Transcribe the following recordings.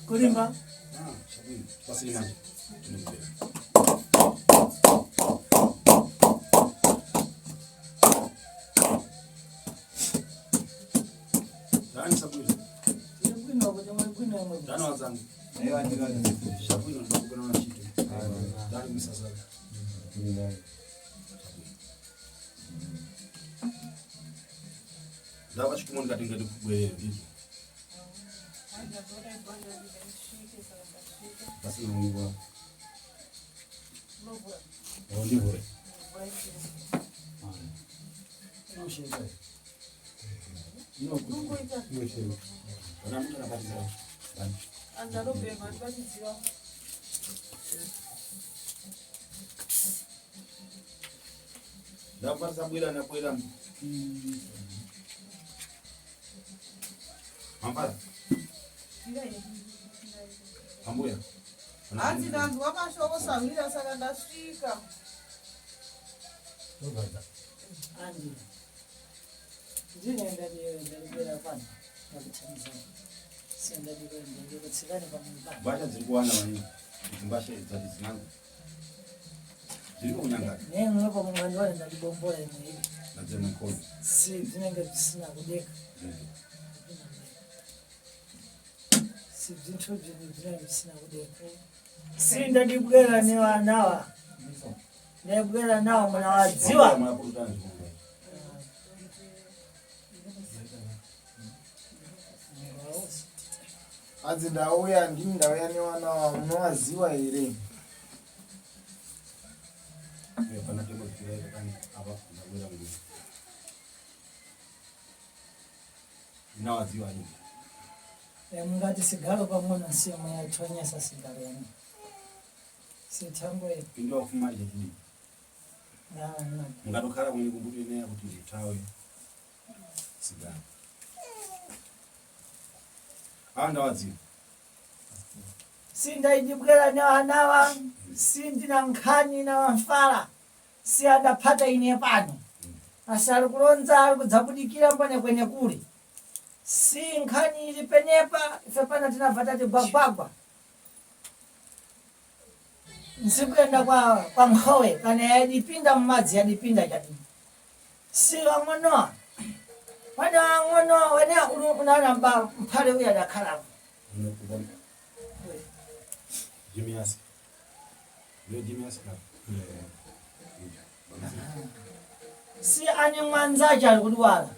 Kurimba. Ah, chabwino. Pasini manje. Tinokubera. Dani sabwino. Bwino kuti mwe bwino mwe. Dani wazangu. Chabwino ndakugona na chito. Dani misasaka. Ndava chikumo ndikati ngati kubwerera ndizvo. Pasina nguva. Ndivhure. Vana mtu anabatiza. Vana. Ndakubatiza bwera nabwera. Mambara. Ambuya. Hanzi ndanzwa mashoko sahwira saka ndasvika. Andi. Ndine ndadi ndalibwera pano. Ndakuthandizana. Sindadibwera ndikutsikani pamwe pano. Mbasha dziri kuwanda maningi. Kuti mbasha dzati dzinango. Dziri kunyangara. Nemwepo mungandione ndadibombola imwe iyi. Nadzema mkono. Si zvinenge zvisina kudeka. Si zinthu zvinhu zvinenge zvisina kudeka. Si ndadibwera nevanawa. Ndabwera nawo munawadziwa. Mapurutana zvikomba. Hanzi ndauya ndini ndauya nevana wavo munovaziva here? Iyo pana tembo dzira kani apa ndabwera nguni. Ndinawadziwa ini. Mungati sigalo pang'ono simu yatonyesa sigalo yanu. Sitangwe Pindiwa kufuma chechidiki. nawana. Mungatokhala kwenye kumbuto ineya kuti ndithawe sigara. Awa ndawadziwa. Sindaidibwera nevanawa, sindina nkhani na vamfala, si adaphata ine pano. Asi ari kulonza ari kudzabudikira mbone kwene kuli. Si nkhani ili penepa, ife pano tinabva tati gwagwagwa. Nsikuyenda kwa, kwa nkhowe kana yadipinda mmadzi yadipinda chadini. Si wang'onowa. Wana wang'onowa wene unaona mba mphale uya adakhalapo. Jimias. Ndiyo Jimias ka. Si ane mwanzache ali kudwala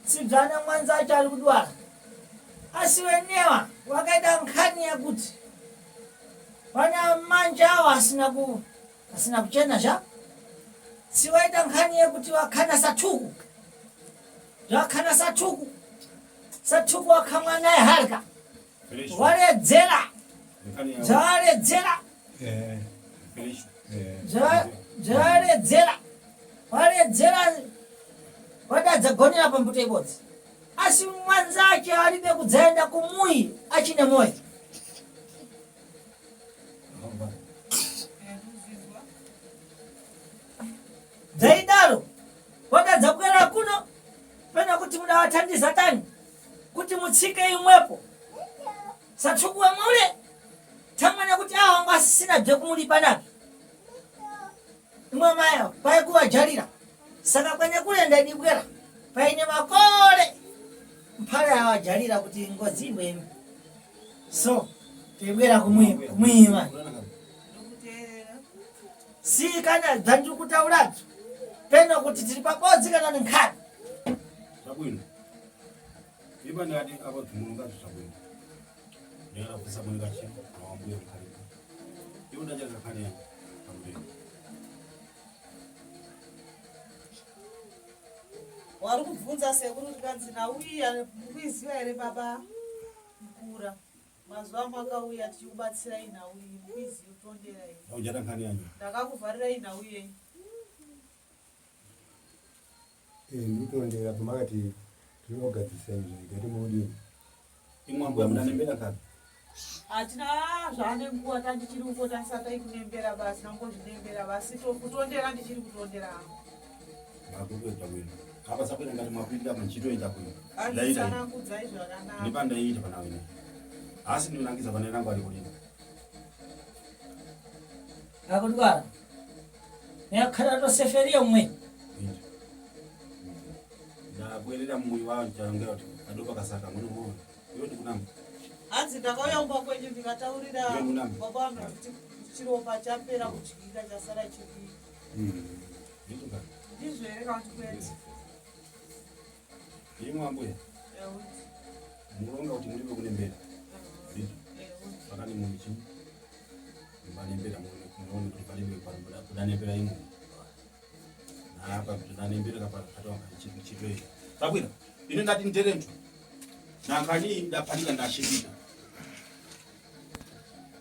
si bzane mwanzache ali kudwala asi wenewa wakaita nkhani yakuti wana manja awo asina ku asina kuchena sha si waita nkhani yakuti wakhana sathuku zvakhana sathuku sathuku wakhamwa naye harka waledzera zvawaledzera zvawaredzera waredzera wadadzagonera pambuto ibodzi asi mwanzache alibe kudzaenda kumuyi achine moyo dzaidaro wadadza bwera kuno pena kuti mudawathandiza tani kuti mutsike imwepo sathukuwe mule tamwana kuti awa wangu asisina bze kumulipa napi imwe mayo paikuwajalira saka kwene kule ndadibwera paine makole mphale awajalira kuti ngozi imwe so tibwera kumwima Ndikuteerera. si kana dzandikutauradzo pena kuti tiri pabodzi kana ni nkhani Zabwino. Iba ndati apa dzimulunga zabwino. Ndikada kusa bwino kachi awambuya mkhalipo. Iwo ndacha zakhani yangu. Pamuteni. Wari kubvunza sekuru tikanzi nauya mukuiziva here baba mukura mazuva makauya tichikubatsirai nhau iyi mukuiziva tondera iyi Ndakuchata nkhani yanyu. ndakakuvharirai nhau yenyu Ndikutondera pamakati tinogadzirisa izvi ndikati mudini. Imwe ambuya munanembera kapi. hatina zvaane nguva tandichiri kupota ndisatai kunembera basi nangozvinembera basi kutondera ndichiri kutondera hangu Makukuita bwino. Apa sabwino ngati mwakuitira panchito ita bwino. Ndaita. anditsanangudzai zvakanaka Ndipandaita pana wene. Asi ndinonangidza pane rangu ari kulima. Akudwara. Yakhala toseferiya umwe. Inji. Ndabwerera mumwe wawo ndichaongera kuti adopa kasaka muno muone. Iwe ndikunamba. Hanzi ndakauya kumba kwenyu ndikataurira Iwe ndikunamba. baba vangu kuti chiropa chapera kudyika chasara chidiki. Ndizvo. Ndizvo here kana kuti kwete? Imwe ambuya. Ewe. Muronga kuti muripe kune mbera. Ndizvo. Ewe. Pakani munhu chii? Manembera muone kuti palibe panobuda kudanembera imwe. Napa kudanembera kapatwa chitwe. Tabwira. Ine ndati nderentu. Nankani ndapanika ndashirika.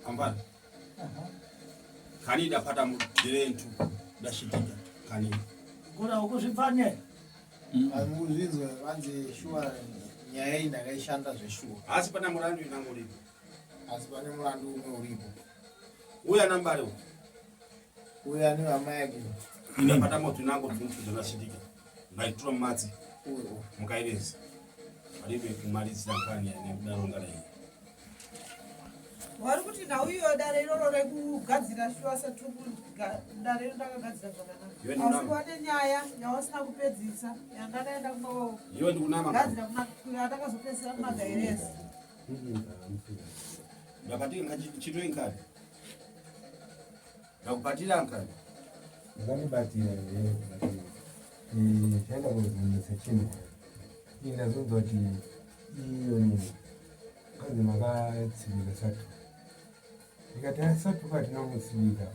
Ambani. Kani ndapata muderentu ndashitika kani. Kura ukuzvipfane. Mukuzvinzwa vanzi shuwa nyaya iyi ndakaishanda zveshuwa. Asi pana murandu inango uripo. Asi pane murandu umwe uripo. Uya nambare uyu. Uya nehama yake. Ndapata moto inango tuntu ndashitika. Ndaitura mumadzi Uyo. mukairezi. Palibe kumalizira nkhani nekudaronga naye. Wari kuti nhau iyo dare iroro rekugadzira shuwa satuku dare iro ndakagadzira Iwe zvakanaka. ndikunama. Asi wane nyaya yawasina kupedzisa yandakaenda Iwe ndikunama. kunogadzira yandakazopedzisira kumagairesi. Ndapatira chitwe nkhani. Ndakupatira nkhani. Makandibatira here but chaenda kuzonetsa chinhu ini ndazonzwa kuti iyo nini kanzi makatsivika satu ndikati "Ah, satu katina mutsivika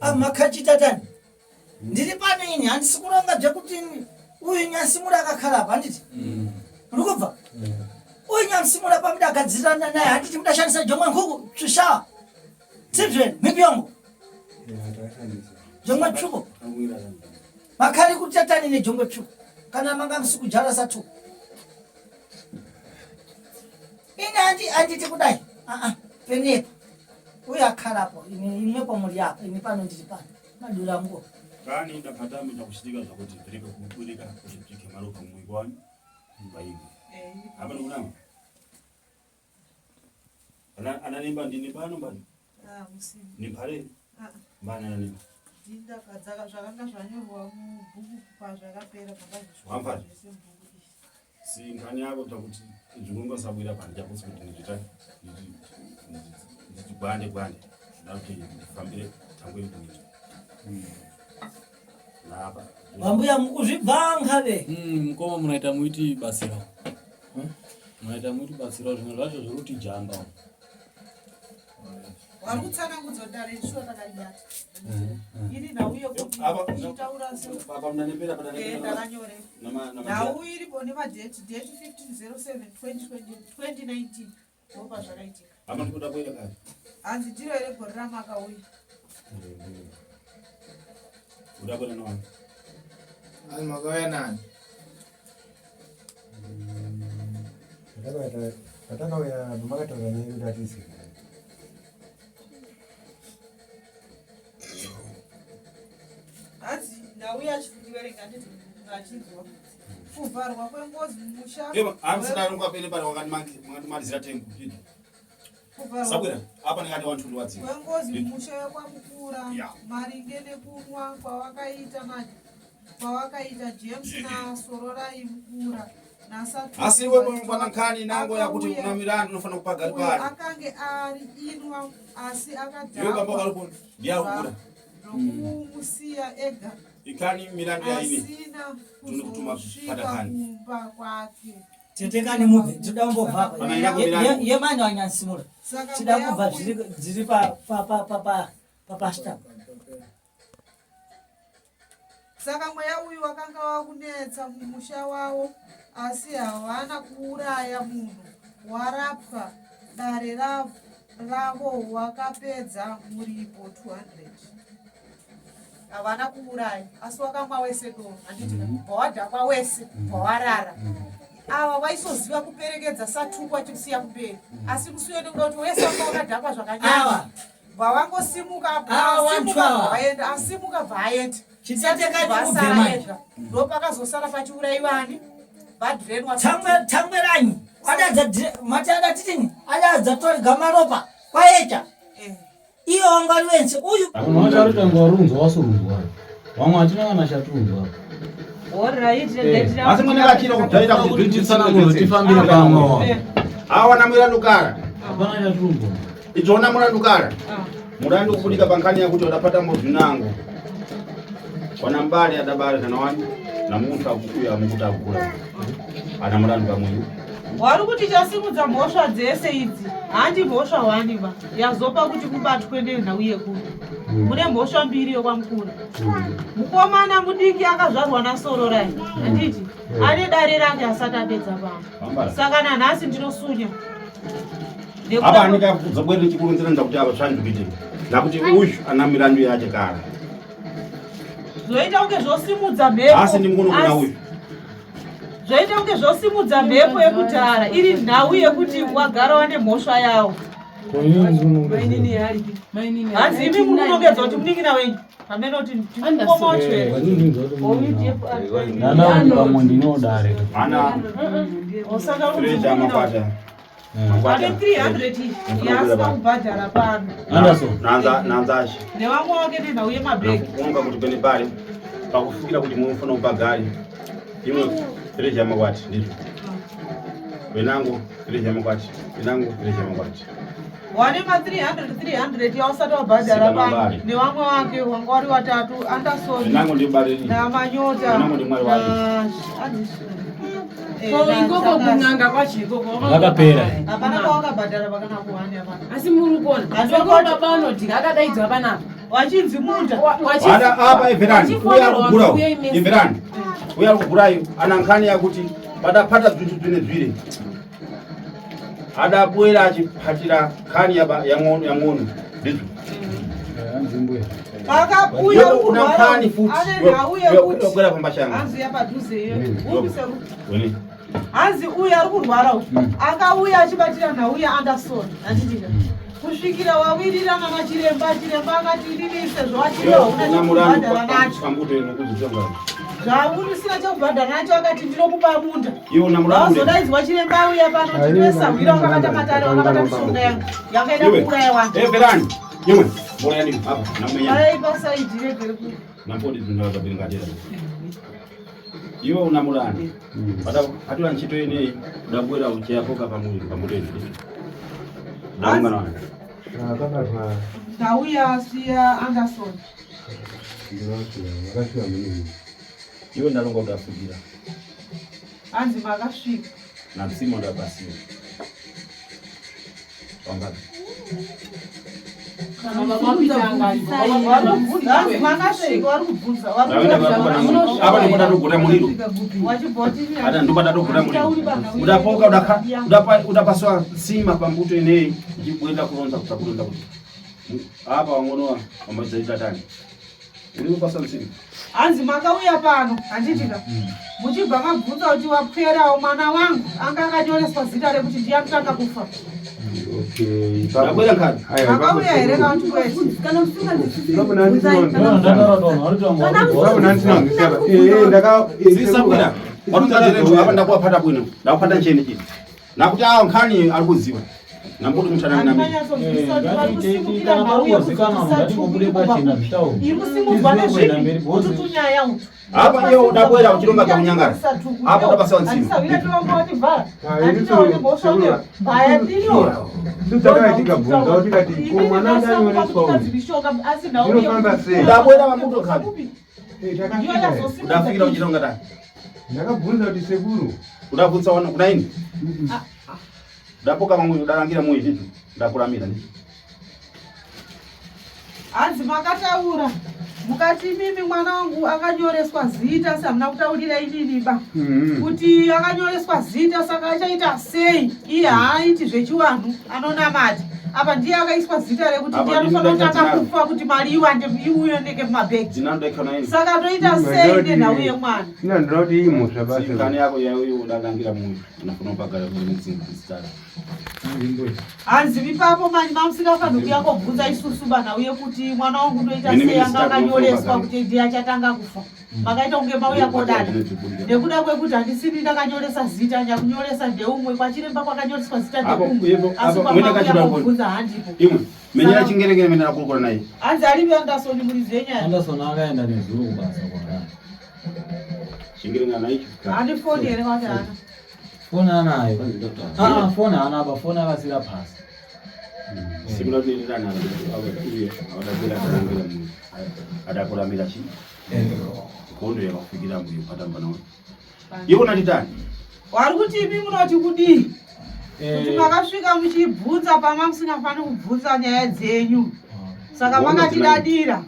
Ah, makhachitatani. Ndiri pano ini handisi kuronga zvekuti uyu nyasimura akakhala apa handiti. Uri kubva? Uyu nyamusimura pamudagadzirana naye handiti mudashandisa jongwe nkhuku tsvishawa. Tibzeni mipyongo takashandisa jongwe tsvuku. Makhali kutatani nejongwe tsvuku. Kana manga musi kujara satu. Ini handi handiti kudai. Ah ah penepa. Uyu akhalapo ini imwepo muri apa ini pano ndiri pano. Madura nguo. Kani ndapata ndakushitika zvakuti ndiripe kubudika kuti bvike maropa mumwiri wani paimwe. Apa ndikunama. Ana analemba ndini pano mbani? Nimphale mbani analemba. Zvakanga zvanyorwa mubhuku pazvakapera Wamfana. zvese mubhuku iri. Si nkhani yako takuti zvikunga sabwira pano chakusi kuti ndichita ndichiti gwande gwande ndakuti ndifambire tangwe kuita. Napa. Vambuya mukuzvibvanga ve. Mukoma munoita muiti batsirawo. Munoita muiti batsirawo zvimwe zvacho zviri kuti jamba. Wari kutsanangudza kuti dare iri shuwa takaribata. Iri nhau yekuti Apa- ichitaura se Apa munanembera Eh, padanembera. ndakanyore. Nama nama. Nhau iripo nemadheti dheti 1507 2019 ndopa zvakaitika. Apa ndikuda kuenda kare. Hanzi ndiro here gore ramakauya. Kuda kuenda nowani. Anzi makauya nani? patakauya pamakataura nyaya yekuti atise Hanzi nhau yacho ndiverenga nditi achinzwa. Kuvharwa kwengozi mumusha. Ema, amsina pene pano wakandimalizira tengu. Kuvharwa Sabwera, apa ndikati wantu ndiwadzira. kwengozi mumusha wekwamukura Yeah. maringe nekunwa kwawakaita na kwawakaita James nasororai mukura nasatu Asi iwe bwana nkhani nango yakuti kuna milandu unofanira kupagari uyo pari. akange ari inwa asi Iwe bamba akadhakwa kalipo ndiyakukura. ndokumusiya ega Ikhani milandu yaine. asina Tinokutuma kuzosvika padakani. kumba kwake Tetekani mubve tinoda kumbobva apa. Pana inako milandu. Yemani wanyansimura. saka Tida mweya kubva uyu- zviri dziri pa pa pa pa pa pa pasta. saka mweya uyu wakanga wakunetsa mumusha wavo asi havana kuuraya munhu warapwa dare ravo wakapedza muripo 200 havana kuuraya asi wakamwa wese doro handiti bva wadhakwa wese bva warara ava vaisoziva kuperekedza satuku achikusiya kumberi asi kusiyo nekuda kuti wese wanga wakadhakwa zvakanyanya Ava bva wangosimuka Ava vantu asimuka ava. bva vaenda asimuka bva aenda chitetekani mubve Vasara manje. ega ndopakazosara pachiurayiwani vadrenwa Tangwe tangweranyi. Adadza mati adatitini adadza toriga maropa kwaecha. Iyo wanga ari wense uyu. Vamwe vacho vari kuita warunzwa wasurunzwa. Vamwe hatina kana chatunzwa. Asi mwene akachira kudhaira kuti Titsananguro tifambire pamwe. Awa namurandu kara. Hapana chatunzwa. Idzona murandu kara. Murandu kubudika pankhani yakuti wadapata mbozvinango. Wana mbali adabale kana wani na munthu akuuya amukuti akugula. Ana murandu pamweyu. Wari kuti chasimudza mhosva dzese idzi handi mhosva hwani ba yazopa kuti kubatwe nenhau yekuno mune mhosva mbiri yokwamukura mukomana mudiki akazvarwa nasororai handiti ane dare rake asati apedza pano saka nanhasi ndinosunya Apa anenge akuzobwera nechikuronzera ndakuti apa tsvandu kuite. Ndakuti uyu ana mirandu yache kara. Zvoita kunge zvosimudza mhepo. Asi ndimukono kuna uyu. Zvoita kunge zvosimudza mhepo yekudhara iri nhau yekuti wagara wane mhosva yawo. Hanzi imi muri kunongedza kuti munin'ina wenyu hamene kuti ndimukoma wacho here. Nana pamwe ndinodare. Ana Osaka treasure makwata. Ane 300 yaasina kubhadhara pano. Anderson. Nanza nanzashi. Nevamwe wake nenhau yemabhegi. Nakuonga kuti pene pale pakufikira kuti mufuna kubhagari imwe treasure makwati ndizvo. Wenango treasure makwati. Wenango treasure makwati. Wane ma 300 300 yausati wabhadhara Sika pano mabari. nevamwe wake wanga wari watatu, Anderson Wenango ndibareni. namanyota. Wenango ndimwari wake. Ko ikoko kun'anga kwacho ikoko Zvakapera. Hapana kwawakabhadhara pakana kuhani hapana. Asi muri kuona Asi sekuru baba vanodhika akadaidzwa panapa. Wachinzi munda. Ana apa Everani uya kugura uyu. Everani uya kugurayo ana nkhani yakuti padapata zvinhu zvine zvire adabwera achiphatira nkhani yaba yang'ono yang'ono ndizvo. Pakauya Iwe una nkhani futi ane nhau yekuti yokwera pambashanga hanzi yapadhuze iyo upise wene. Hanzi uyu ari kurwara uyu akauya achibatira nhau yaAnderson handitika kusvikira wawirirana nachiremba. Chiremba akati inini sezvo wachiriwa hauna Una murandu chekubhadhara nacho pambuto nokuzvitonga. Zvausina chekubhadhara nacho akati ndinokupa munda. Iwe una murandu. Wazodaidzwa chiremba auya pano tinwesahwira wakabata matare wakabata mishonga yangu yakaida Iwe. kuuraya wanhu. Everani imwe mbora yani apa namenya. Ai pasaidi regere ku Nampodi zingazabiringatira iwe una mulandu patula ntchito ineyi udabwera uchiyapoka pamwiri pamuteni daungana. Akabatwa. Nhau yasiya Anderson. Makasvika munini. Iwe ndalonga udafikira. Hanzi makasvika. Na msimu ndabasiwa wangapi? Hanzi makasvika vari kubvunza. Ndawenda apa ndipo ndatogota muliro. Wachibvoti. Ata ndipo ndatogota muliro udapoka udapaswa nsima pambuto ineyi ichibwenda kuronza kutakuronza kuti apa wang'onowa wambazaita tani uri kupaswa nsima. Hanzi makauya pano handitika muchibva mabvunza kuti wapwerawo mwana wangu anga akanyoreswa zita rekuti ndiye akutanga kufa. Okay. Ndabwera nkhani. Makauya here kana kuti kwete? Kana Ipapo Zisabwira watunzateretu apa ndakuwapata bwino ndakupata ncheni chini nakuti awo nkhani ari kuziwa nambuti muthananami. Handinyanyatsonzwisisa kuti vari kusimukira nhau yekuti iri kusimudzwa nezvipi kuti tunyaya utu. Apa iwe udabwera uchilonga kakunyangara apa udapasiwa nsima. Handisawira tovanga wativhara handitaone mhosva uye bhaya ndinora. Tikabvunza tikati ko mwana andanyoreswa uyu Zvinofamba sei? Udabwera pambuto nkhani. Takasvika. Udafikira uchilonga tani. Ndakabvunza kuti sekuru. Udabvunza wano kuna ini udapoka mamwe udarangira mwoyo ndizvo ndakuramira ndizvo. Hanzi makataura mukati mimi mwana wangu akanyoreswa zita asi hamuna kutaurira inini ba kuti akanyoreswa zita saka achaita sei iye haaiti zvechiwanhu anonamata apa ndiye akaiswa zita rekuti Apa ndiye anofanira ndini kutanga ndakadzinaro. kufa kuti mari iwande iuoneke mumabhegi. Dzinanodaikana ini. Saka toita sei nenhau yemwana? Ina ndinoda kuti iyi mhosva Nkhani basi. yako yauyo udarangira mwoyo unafuna kupagara kune zitara. Hanzi ipapo mani mamusingafaniri kuya kobvunza isusu bana uye kuti mwana wangu ndoita Mene sei mene anga akanyoreswa sitatu kuti ndiye achatanga kufa. Makaita kunge mauya kodada. Nekuda kwekuti handisini ndakanyoresa zita, nyakunyoresa ndeumwe, kwachiremba kwakanyoreswa zita Apo, ndeumwe. ipo, Asi apo, mwene kwamauya kachida kuona. kobvunza handipo. Imwe menyera chingerekere mene rakurukura naye. Hanzi alipi Anderson muridzi wenyaya. Anderson akaenda nezuro kubasa kwaRani. Chingerekere naye. Handi foni here kwati hana. Foni anayo. Ah, foni haana apa, foni akasira pasi. Simula tuitirana uye awadakwira akarangira munhu adakuramira chi kondo yakakufikira mbuyo patamba nawo iwo natitani. Wari kuti imi munoti kudii? Kuti Eh, makasvika muchibvunza pama musingafaniri kubvunza nyaya dzenyu. Saka Hondo makatidadira.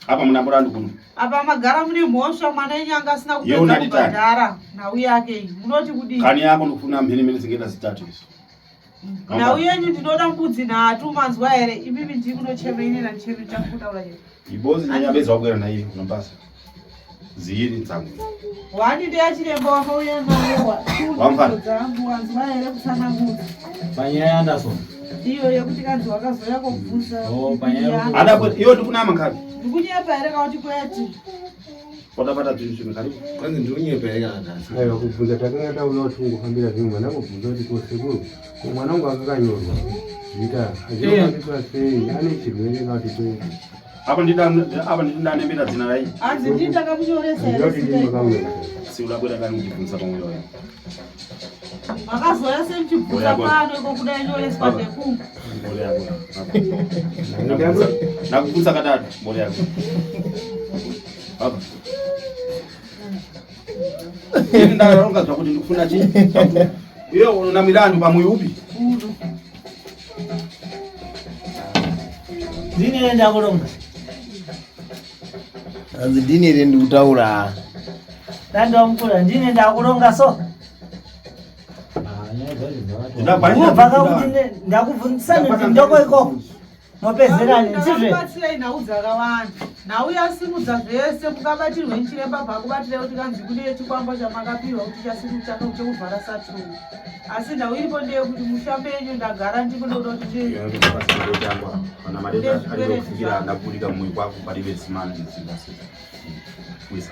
Apa muna murandu kuno. Apa magara mune mhosva, mwana yenyu anga asina Ye kupedza unati tani? kubhadhara nhau yake iyi. Munoti kudii? Kani yako ndikufuna mhene mhene zingeta zitatu izvi. Nhau yenyu ndinoda mbudzi nhatu, manzwa here? Imimi ndii munochema, ini handichemi, ndakutaura chete. Ibozi nyanyabedza wakwera naiye unobasa ziyiri dzangu. Wani ndeyachiremba wamauya nayo. Wamfana. Dzangu wanzwa here kutsanangudza? Panyaya yaAnderson. Iyo yekuti kanzi wakazoya kobvunza. Oh, panyaya yekuti- Ada iyo ndikunama nkabi. Ndikunyepa here kauti kwete? Watapata zvinhu zvimwe karibu. Kwanzi ndinonyepa here kana tasi? Aiwa, kubvunza takanga taona kuti kungofambira zvimwe. Mwana kubvunza kuti ko sekuru, ko mwana wangu akakanyorwa zita azvinofambiswa sei, ane chirwere kana kuti kwete? Apa ndida apa ndindanembera dzina rai. Hanzi ndii ndakamunyoresa here Handina kuti zita ndini iri? makamuyesa. Siulakwera kani kuchibvunza pamwe wayo. Makazoya semuchibvunza Oya, kwa- pano iko kudai nyoreswa Baba. ndekumwe. Mbole yako. Nakubvunza katatu mbole yako. Baba. Ini ndakaronga zvakuti ndikufuna chii? Iwe una milandu pamwe upi? Uno. Ndine ndakulonga. Hanzi ndini here ndikutaura? Dandamukura ndine ndakulonga so. Ah, nyaya dzacho dzakati. Ndabva- Ubva kakuti ndakubvunzisani kuti ndoko ikoko. Mopedzerani ndizve. Ndakakubatsirai nhau dzakawanda. Nhau yasimudza zvese mukabatirwe nechiremba bvakubatirei kuti kanzi kune chikwambo chamakapiwa kuti chasimu chekuvhara saturu. Asi nhau iripo ndeyekuti musha menyu ndagara ndikunoda kuti Pana madeta arikufikira ndapurika mumwe kwako paribe simani zingasiza. Kuisa.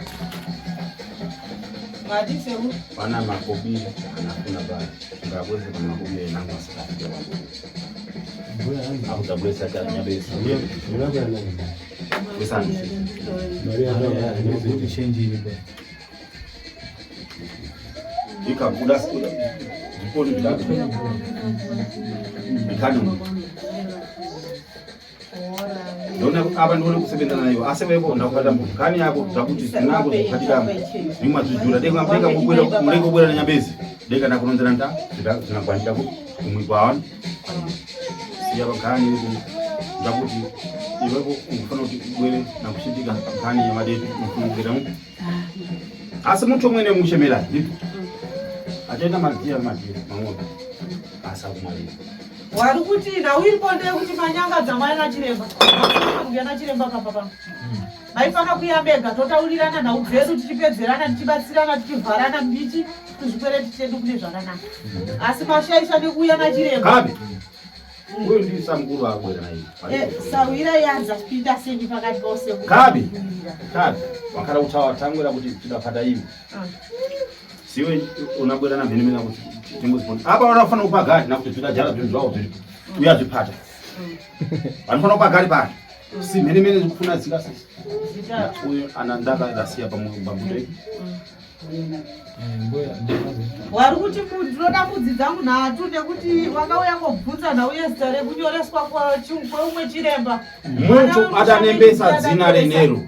matiseku Pana makobi anafuna bani. Ngakwese pana makobi enangu asikafike wangu. Akudabwesa chanyabesa. Munakwera nani? Kuisa ndisi. Mari Kuti change iripo. Ikabuda sikuda. Zvikoni vitatu. Vikani mu. Ndona apa ndione kusebenza nayo. Asi wepo ndakubata mbuku. Kani yako zvakuti zinako zvikatiramo. Nimwa zvijura denga mdenga mubwera mureko bwera nanyabezi. Denga ndakunonzera nda zvinagwanira ku kumwigwa wani. Siya bakani ku ndakuti iwepo ungufana kuti ubwere nakushitika kani yamadetu mufungukira mu. Asi munthu mwene muchemera ndizvo. Atenda madziya madziya mang'ombe. Asakumalira. Wari kuti nhau iripo ndeyekuti manyangadza mai nachiremba. Maifana kuuya nachiremba papa pano. Maifana kuuya mega totaurirana nhau dzedu tichipedzerana tichibatsirana tichivharana miti tuzvikwereti tedu kune zvakanaka. Asi mashaisha nekuuya nachiremba. Kabi. Uyu ndi samukuru akwera naye. Eh, sawira yanza kupinda senyi pakati pose. Kabi. Kabi. Wakada kutawa tangwera kuti tidapata iwe. Siwe unabwera na mhene mena kuti tingozipona. Apa unofana kupa gari nakuti tidajara zvinhu zvavo zviripo. Uyazvipata. Vanofana kupa gari pano. Si mhene mene zikufuna zingasisi. Zitatu. Uyu anandaka rasiya pambuto iyi. Eh, mbuya ndakazi. Wari kuti ndinoda mbudzi dzangu nhatu nekuti wakauya kobvunza nhau yezita rekunyoreswa kweumwe chiremba. Muntu atanembesa dzina renero.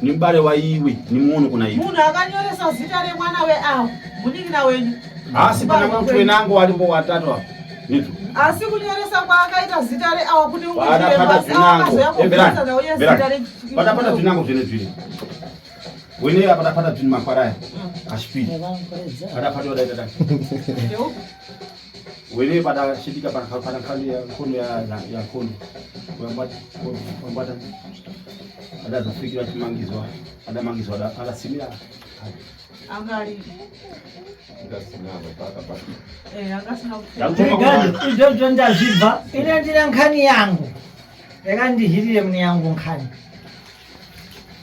Ni mbare wa iwe, ni muono kuna iwe. Munhu akanyoresa zita remwana weawo munin'ina wenyu. Asi pana muntu wenango warimbo watatu apa. Ndizvo. Asi kunyoresa kwaakaita zita reawo kune umwe chiremba Patapata asi awo akazoya zvinango. kobvunza nhau yezita Patapata zvinango zvene zviri. Wene patapata zvinhu makwaraya. Kashipiri. Patapata wadaita dai. Wene padashitika pana nkhani ya nkhondo ya ya nkhondo. Wambata wambata. Adazofikira chimangizwa. Adamangizwa adasimira. Anga aripo. Eh, anga asina kupfeka. Ndakutoma izvozvo ndazvibva ine ndine nkhani yangu yakandihirire mune yangu nkhani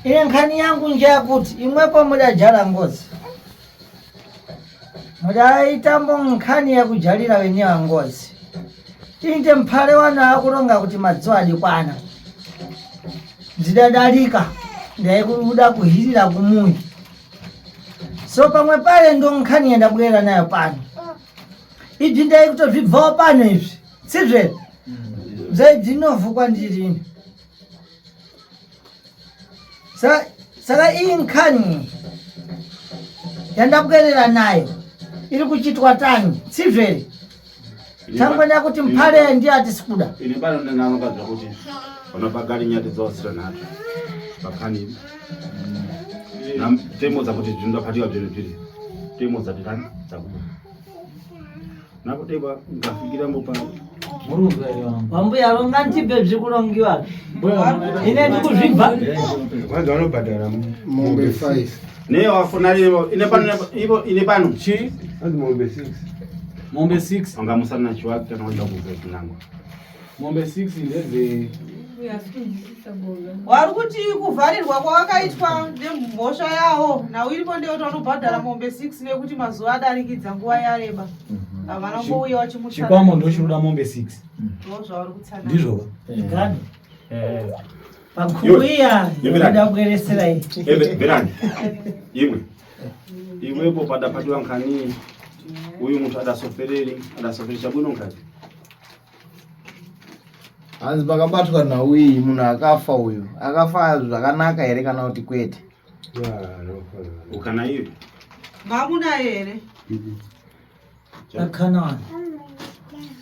ine nkhani yangu njeyakuti imwepo mudajala ngozi mudaitambo nkhani yakujalira wenewa ngozi inde mphale wanu akulonga kuti madziwa adikwana ndidadalika ndaikuda kuhirira kumuyi so pamwe pale ndo nkhani yandabwera nayo pano ibvi ndaikutozvibvawo pano izvi sizve zvaidzinovhukwa ndirini saka iyi nkhani yandabwerera nayo iri kuchitwa tani sizvere tangwenda kuti mphale ndiye atisikuda Ine pano ndinganokadza kuti vanopagari nyati dzawasira nhato pakhani temo dzakuti zvingaphatiwa bziri bziri temo dzati tani dzakuda nakudeba ngafikirambo pa wambuya longa ndibve zvikulongiwa ine ndikuzvibva Kwanza vanobhadhara Mombe 5. ne wafunari ine pano ivo ine pano Chi? Hanzi mombe 6. Mombe 6. anga musana chiwaki kana waida kubva chinangwa Mombe 6 ndedze Wari kuti kuvharirwa kwawakaitwa nemhosva yawo nhau iripo ndeyekuti vanobhadhara mombe 6 nekuti mazuva adarikidza nguva yareba havana kungouya chikwamo vachimutsa ndochinoda mombe 6. zvavari kutsanangura Ndizvo ba? Gani. Pakhuku iya Yemerani. yoda kueresera iyi. Eve verani imwe imwepo padapatiwa nkhani uyu munthu adasofereri adasoferesha bwino nkhani Hanzi pakabatwa nhau iyi munhu akafa uyu. Akafa zvakanaka here kana kuti kwete? Ya, anofana. ukana iwe mamuna here Pakana wanu.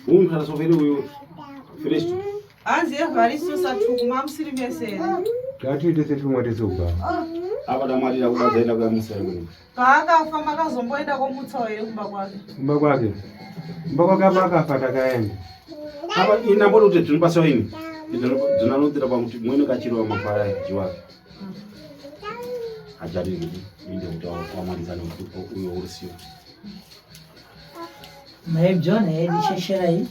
uyu munthu adasoferi uyu fresh hanzi evharisto satuku mamusiri mese here Ngatiite setumwa tese kubva. apa damwalira kudadzaenda kuyamusa imwe paakafa makazomboenda komutsawo here kumba kwake Kumba kwake. Kumba kwake apa akafa takaenda. apa inamboti kuti dzinopasiwa ini dzinanodzera pakuti mwene kachirwa mafara jiwake ajariri inde kuti wamalizana uyo urisiwa Maibjona yedisheshera iyi.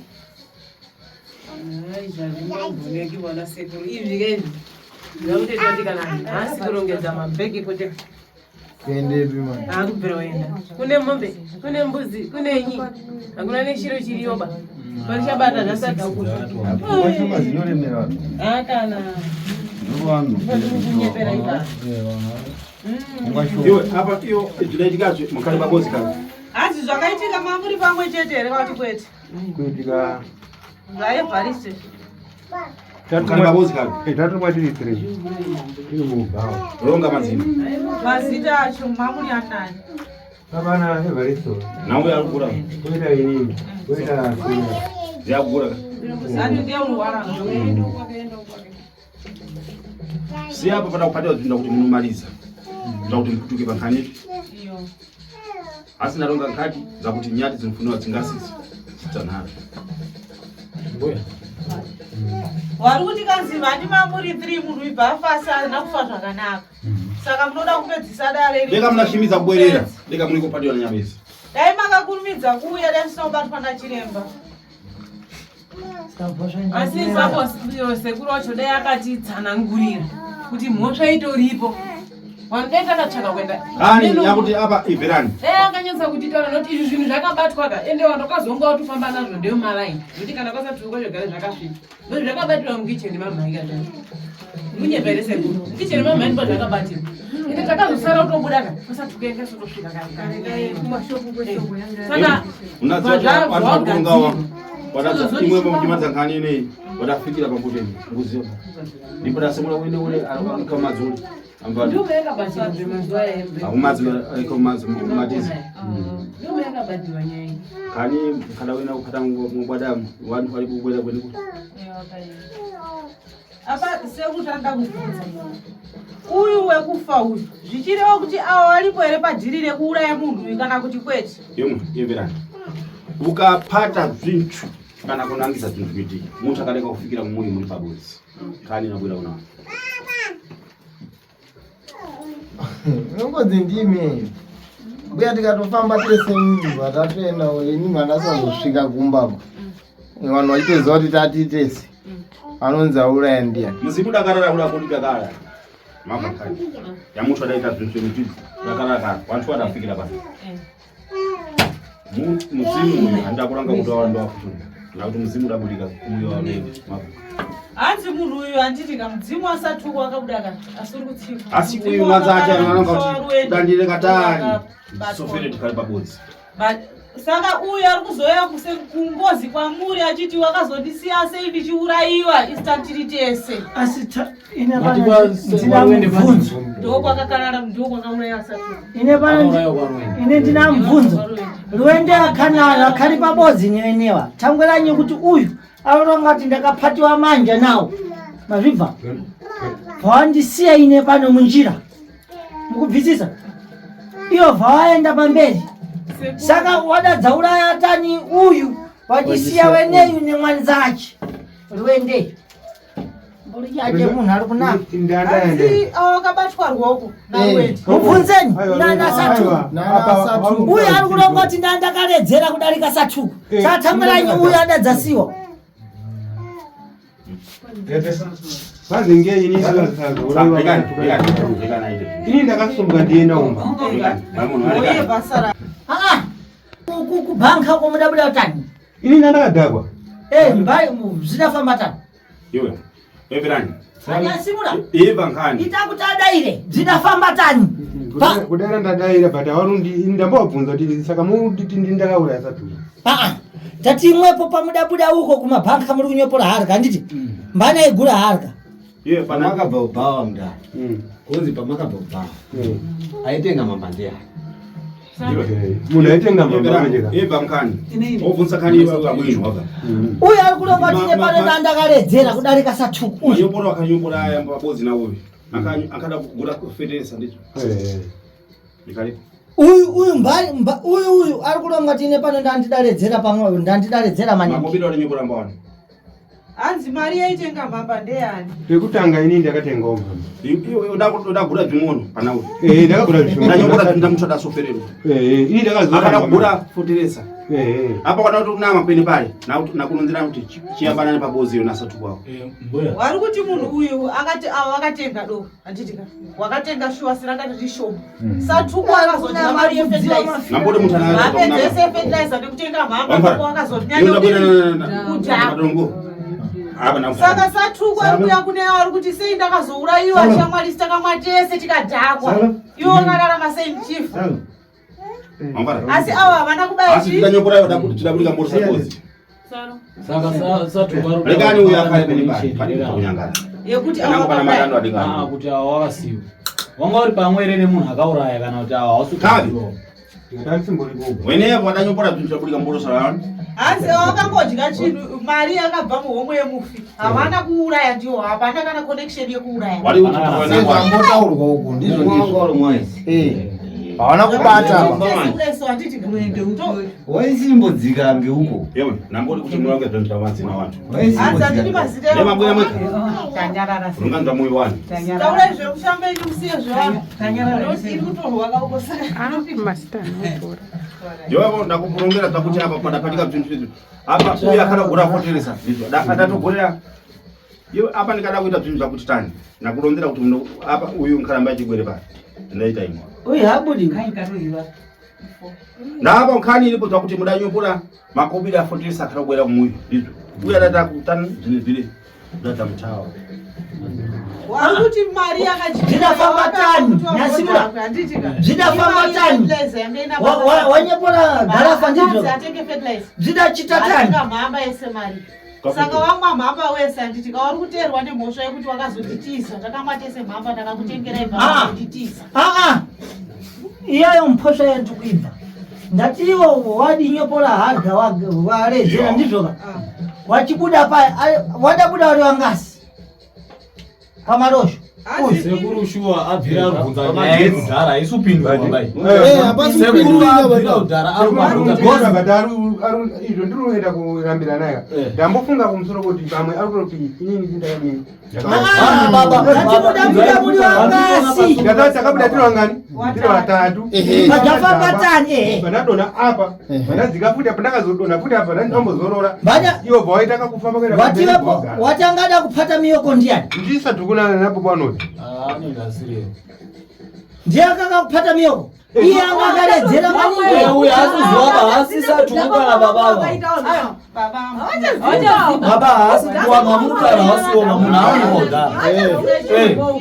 Zvazvinobvuneki vana sekuru izvi ke izvi zvakutoita kuti kana nhasi kurongedza mabhegi kuti Kuendepi mani? akubvira kuenda kune mombe kune mbuzi kune nyi hakuna nechiro chiriyoba parichabata zvasati Kwashoma zinoremera vanhu. akana Ndovanhu. kunyepera ipa iwe apa iyo zvinaitikazve mukati pabozi kana hanzi zvakaitika mamuri pamwe chete here kana kuti kwete Kuitika. zvaevharisto mukati pabozi kana Tatumwa tiri 3. Tiri mubhawa. ronga mazina mazita acho mamuri anani Pabana Evaristo. nauya ari kugura Koita inini. Koita Sina. dziyakugura zani ndiye urwara si apa pada kupatiwa zvinhu kuti munomaliza kuita kuti mukutuke pankhanipi iyo asi ndaronga nkhati zakuti nyati dzinofuniwa dzingasisi dzitanhatu Mbuya. wari kuti kanzi vandi mamuri 3 munhu ibva afa asi haana kufa zvakanaka saka munoda kupedzisa dare iri deka munashimidza kubwerera deka muri kupatiwa nanyabezi dai makakurumidza kuuya dai musina kubatwa nachiremba asi ipapo sekuru wacho dai akatitsanangurira kuti mhosva itoripo vanhu dai takatsvaka kuenda kani yakuti apa ibverani dai akanyatsa kutitaura nokuti izvi zvinhu zvakabatwa ka ende vanhu wakazonga watofamba nazvo ndemumalaini nokuti kana kwasati kwazvogara zvakasvipa nozvi zvakabatirwa mukicheni mamhaika zvacho munyepere sekuru mukicheni mamhai ndipo zvakabatirwa ende takazosara kutobuda ka kwasati kuenda sotosvika kare saka unazivakurongawa imwe pamuchimadza nkhani ineyi wadafikira pakuti nguziva ndipo dasemura uende ule akamadzuli ambani ndume yakabatirwa zvemazuva embe akumadzi aikomadzi matizi ndume yakabatirwa nyaya iyi kani kada wena kuphata mubwadamu vanhu vari kubwera kweni kuti apa sekutanga kubvunza uyu wekufa uyu zvichireva kuti avo varipo here padhiri rekuuraya munhu uyu kana kuti kwete imwe imverani ukapata zvintu kana kunangisa zvintu kuitika munthu akaleka kufikira mumuli muli pabodzi kani nabwera kuna vanhu Unongodzi ndimi. Mbuya tikatofamba tese mumba tatoenda ini mandasazosvika kumba ko. Vanhu vachitoziva kuti tati tese. Anonzi auraya ndiya. Muzimu dakarara kuda kuti kakara. Mama kani. Yamutu adaita zvinhu zvemutidzi. Dakarara kara. Wantu wadafikira pano. Muzimu uyu handakuranga kuti wawandu wakutura. Nakuti muzimu udabudika uyo wanoenda. Mama. Hanzi munhu uyu handiti ka mudzimu asati wakabuda ka asi uri kutsika. Asi uyu mwanza acho anonga kuti dandire katari. Sofere tikari pabodzi. But saka uyu ari kuzouya kungozi kwamuri achiti wakazondisiya sei ndichiurayiwa isu tiri tese. Asi ine pana ndina mubvunzo. Ndokwakakarara ndokwakauraya asati. Ine pana ine ndina mubvunzo. Ruende akanala akari pabodzi newenewa. Tangweranyi kuti uyu Aronga kuti ndakapatiwa manja nawo. Mazvibva? Pawandisiya ine pano munjira. Mukubvisisa? Iyo vawaenda pamberi. Saka wadadzauraya tani uyu wachisiya weneyu nemwanzachi. Ruendei. Mburi yake munhu ari kunaka. Asi akabatwa ruoko naRuende. Mubvunzeni nana Satuku. Uyu ari kuronga kuti ndandakaredzera kudarika Satuku. Satangwiranyi uyu adadzasiwa. Vanenge ini ini ndakasumuka ndienda kumba. Uye basa ra Ah, kubhanka uko mudabuda tani. Ini ndakadhakwa. Eh, mbai zvinafamba tani. Iwe. Everani. Anyasimura. Iva nkani. Ita kuti adaire. Zvinafamba tani. Kudara ndadaira but awarundi ndambovabvunza kuti saka murikuti ndakauraya Satuku. Ah, tati imwepo pamudabuda uko kumabhanka muri kunyopora harga handiti? Mbana igura harga. Iwe pana Pamakabva kubhawa mudhara. Kunzi pamakabva kubhawa. Aitenga mamba ndiyani? Munhu aitenga mamba manje. Iva nkani. Wobvunza kani iwe kabwinjo waka. Uyu ari kuronga kuti nepano ndandakaredzera kudarika Satuku. Uyu. Manyopora akanyopora aya pabodzi nawo uyu. Akada kugura kufeteresa ndicho. Ndikali. Uyu uyu mbari uyu uyu ari kuronga kuti nepano ndandidaredzera pamwe ndandidaredzera maningi. Makobira wanyopora mbawani. Hanzi mari yaitenga mhamba ndeyani? Pekutanga ini ndakatengawo mhamba. Iwe uda kugura zvimono pana uyu. Eh, ndakagura zvishoma. Ndanyopora ndamutsvada soferero. Eh, ini ndakazora. Akada kugura foteresa. Eh. Apa kwada kuti kunama pene pale nakunonzera kuti chiyambanane pabodzi iyo nasatuku wako. Mbuya. Wari kuti munhu uyu akati ava vakatenga do handiti ka wakatenga shuwa sirangati rishoma Satuku akazodya mari yefertilizer. Nambode mutana Vapedzese fertilizer nekutenga mhamba Wamfara. Satuku akazonyanya kudhakwa. Apa na Saka Satuku ari kuuya kune ari kuti sei ndakazourayiwa shamwari takamwa tese tikadhakwa. Iwe wakararama sei muchifu? Asi ava havana kubaya Asi chii? ndanyopora yoda kuti tidabudika mboro sabodzi. Saka Satuku ari Rekani uyu akare pene pale. Pane kunyangara. Yekuti Kana ava kupana vakabaya. matando adikani. Ah, kuti awa wakasiwa. Wanga uri pamwe here nemunhu akauraya kana kuti awa hausi Kavi. kuzivawo. Ndandisimboripo. Wenepo wadanyopora zvinhu zvabudika mboro sarani. Hanzi wakangodya chinhu mari yakabva muhomwe yemufi. Havana kuuraya ndiwo, hapana kana connection yekuuraya. Wari kuti Sezvambotaurwa uku ndizvo ndizvo. Eh. Hawana kubata apa. Waisimbodzika ngeuko. Yewe, nambodi kuti murange zvinhu zvamadzina wantu. Hanzi handidi mazita Nemabwe amwe. Tanyarara. Runganzwa moyo wani. Taurai zvekushambe ini musiye zvevanhu. Ndokuti iri kutorwa kauko saka. Ndiwapo ndakukurongera zvakuti apa padapatika zvinhu izvi. Apa uyu akada kugura foteresa ndizvo. Adatogorera. Iwe apa ndikada kuita zvinhu zvakuti tani. Ndakurondera kuti muno apa uyu nkaramba achigwere pa. Ndaita imwe. Uyu habudi. Ndapa nkhani ilipo zvakuti mudanyopora makobiri afoteresa akada kugwera kumuyu ndizvo. Uyu adada kutani zvine zvile. Ndada mutawa. Wari kuti mari yakadyiwa. Zvinafamba tani, Nyasimura. Zvinafamba tani. Wanyepora garafa ndizvo. Atenge fertilizer. Zvidachita tani. Atenga mhamba yese mari. Saka wamwa mhamba wese handiti ka uri kuteerwa nemhosva yekuti wakazonditiza. Takamwa tese mhamba ndakakutengerai Ah. mhamba wakanditiza. Aa, iyayo mphosva yandikuibva. Ndati iwo wadinyopora harga waredzera ndizvo ka. Wachibuda paya, wadabuda wari wangasi. Pamarosho. Uyu. Sekuru shuwa abvira kubvunza nyaya yekudhara haisi kupindurwa bai. Eh, hapasi Sekuru kupindurwa abvira baba. kudhara ari kubvunza because but izvo ndiri kuenda kurambira naye. Ndambofunga kumusoro kuti pamwe ari kutoti inini ndakadini. Ah, baba, Ndati mudabuda muri wangasi. Ndakati takabuda tiri vangani? Tiri vatatu. Ehe. Padafamba tani, ehe. Pandadonha apa, pandadzika futi apa, ndakazodonha futi apa, ndambozorora. Banya- Ivo bva waitanga kufamba kuenda pamberi wativepo pawagara. watangada kuphata miyoko ndiyani Ndisadhukunana napo panoti. Anenge asiriyo. ndiye akanga kuphata miyoko iye anga akaledzera maningi Uyu haasi baba haasisatuka baba. Baba haasi kuwa mamukara haasiwo munhu aoga.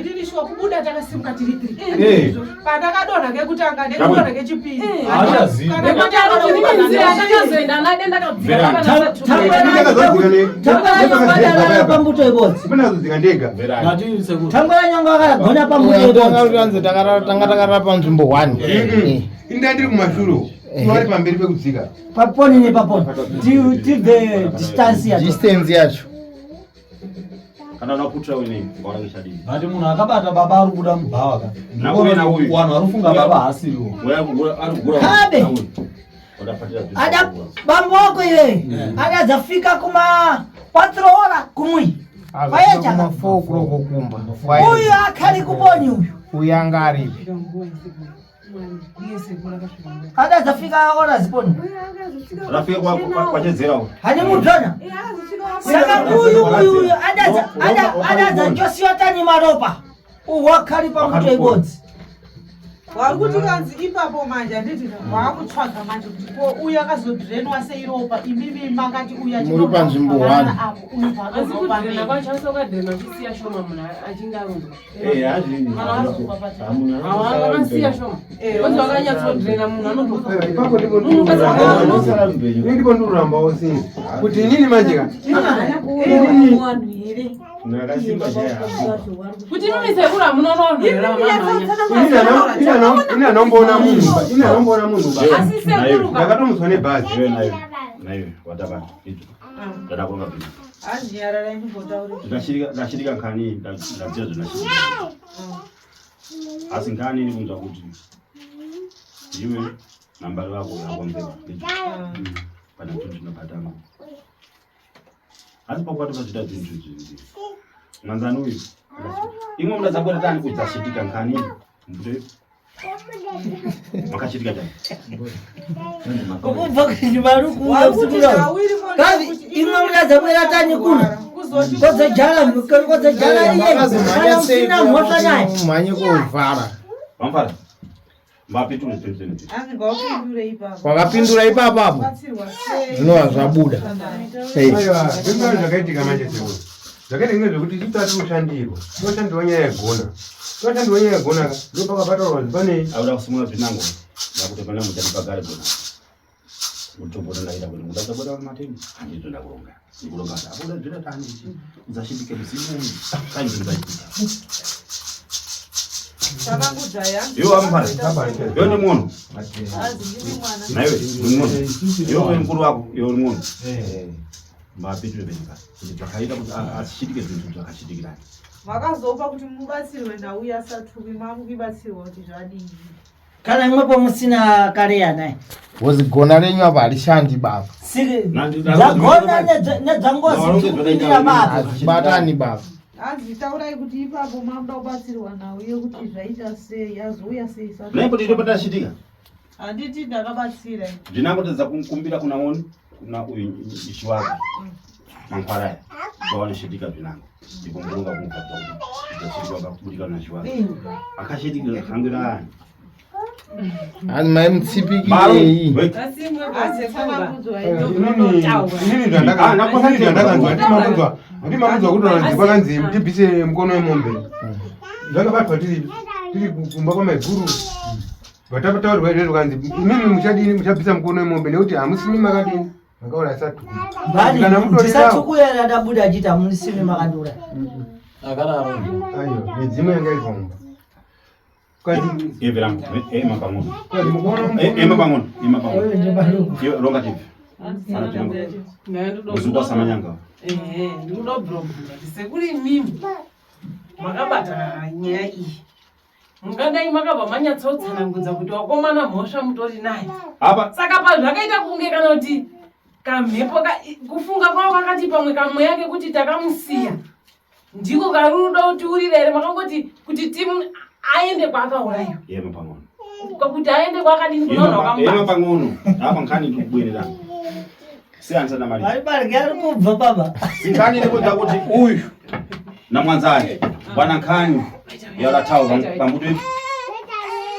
Iririswa kubuda takasimuka tiri tiri. Pandakadonha kekutanga nekudonha kechipiri. Haachazivi. Kana Nekuti anoti ndine nzira yandakazoenda nade ndakadzika tangwera pambuto ibodzi Ndakazodzika ndega. Ngati sekuru. tangwera nyanga akagona pambuto ibodzi Tanzi tanga takarara panzvimbo 1. Ini ndiri kumashure. Vari pamberi pekudzika. paponi nepaponi tibve distance yacho Distance yacho. Kana unakutra wene ukaona kuchadini. Ngati munhu akabata baba ari kubuda mubhawa ka. Na uyu na uyu. Vanhu vari kufunga baba haasiriwo. Ari kugura. Kabe. Wadafatira ada bambo wako iwewe adadzafika kuma 4 ora kumwi Azosvika kuma 4 o'clock kumba. uyu akhali kuponi uyu Uyu anga aripi. adadzafika ora ziponi Rafika kwa kwachedzera uko. hani mutona saka uyu uyu uyu adadza adadza njosiwa tani maropa uyu wakhali pambuto ibodzi Wari kuti kanzi ipapo manje handiti waakutsvaga manje kuti ko uyu akazodrenwa sei ropa imimi makati uyu Muri panzvimbo one. apo uyu Asi paadonha kudhirena pamberi. kwacho asi wakadhirena uchisiya shoma munhu achinge arundwa. Eh, hazvini. Wakasiya shoma. Kozi wakanyatsodhirena munhu anotofa. Ipapo ndipo ndipo ndikurambawo sei kuti inini manje ka inini Ndakasimba chaya. Kuti mimi sekuru hamuna unowanhu ini anomboona munhu ba ini anomboona munhu ba Asi sekuru ka. ndakatomutswa nebhazi Iwe nayo. Nayo wadabata. Ndadakuronga bhizi. Hanzi nyararai ndimbotaure. Ndashirika ndashirika nkani ndadziya zvandashirika. Asi nkani iri kunzwa kuti iwe nambari vako yakwambera. Pana chinhu chinobatana. Asi pakwati pazvita zvinhu zvinhu. Mwanzani uyu. Imwe mudadzabwera tani kuti dzashitika nkani. Mbuto makashitika chani. kubva kuchibaruku Wari kuti awiri kazi imwe mudadzabwera tani kuno kodzejala kodzejala iye kana musina mhosva naye Mhanye kovhara. Vamfara. Mapitule zvinhu. Hanzi ngaupindure ipapo. Wakapindura ipapo apo. Batsirwa sei? Zvinova zvabuda. Eh. Aiwa, zvingava zvakaitika manje sekuru. Zvakaitika ngezvekuti isu tati toshandirwa. Toshandirwa nyaya yegona. Toshandirwa nyaya yegona ka ndopakabataurwa kuti pane Auda kusimura zvinango. Ndakuti pana mutani pagare gona. Kutobona ndaita kuti mudadzabwera mateni. Handizvo ndakuronga. Ndikuronga kuti abuda zvira tani ichi. Uzashindike mzimu. Kanzi ndaitika. Tsanangudzai hanzi. Iwe wamfara. Iwe ndi munhu. Hanzi ndini mwana. Naiwe ndi munhu. Iwe mukuru wako, iwe uri munhu. Mapitule penyika. Kuti zvakaita kuti asishitike zvinhu zvakashitikirani. Makazopa kuti mubatsirwe nauya asatuki mamukibatsirwa kuti zvadii. kana imwepo musina kareya naye Wozi gona renyu apa harishandi baba. Dzagona nedzangozi tikupindira baba Hazibatani baba. Hanzi taurai kuti ipapo mamuda kubatsirwa nauye kuti zvaita sei azouya sei Satuki. Naipo tiri patashitika. Handiti ndakabatsira. Ndinangotedza kukumbira kuna oni kuna uyu ishi wako. Mangwaraya. Vawanishitika zvinango. Ndipo muronga kumubvadza kuti zvashitika vakubudika na shi wako. Akashitika hangira ani. Hanzi mai mutsipikirei. Wait. Asi imwe Hanzi tsanangudzwai. Inini zvandakanzwa ndimakunzwa ndimakunzwa kuti kwakanzi tibvise mukono wemombe. Zvakabatwa tiri tiri kumba kwamaiguru. Vatapataurwa izvozvo kanzi imimi muchadini muchabvisa mukono wemombe nekuti hamusimi makadini makauraya satuku. Kana mutori nawo. ndisatukuya adabuda achiti hamunisimi makandura Akadaro. Aiwa, midzimu yanga iri pamumba. Kazi Ivira ema pang'ono. kazi mukono Ema pang'ono, ema pang'ono. Iwe ronga tivi. Muzuka samanyanga. Ehe, ndikuda kubvunza kuti sekuru imimi makabata nyaya iyi mungadai makabva manyatsotsanangudza kuti wakomana mhosva mutori naye Apa saka pazvakaita kunge kana kuti kamhepo kufunga kwavo kakati pamwe kamweya kekuti takamusiya ndiko kari ruda kutiurira here makangoti kuti timu aende kwaakaurayiwa ema pang'ono. Kuti aende kwakadini kunoona Ema wakamubata. pang'ono apa nkhani tikubwerera siyanisana mali Maribarge ari kubva baba. Nkhani ilipo kuti uyu na mwanzake bwana nkhani yalathawu pambuto ipi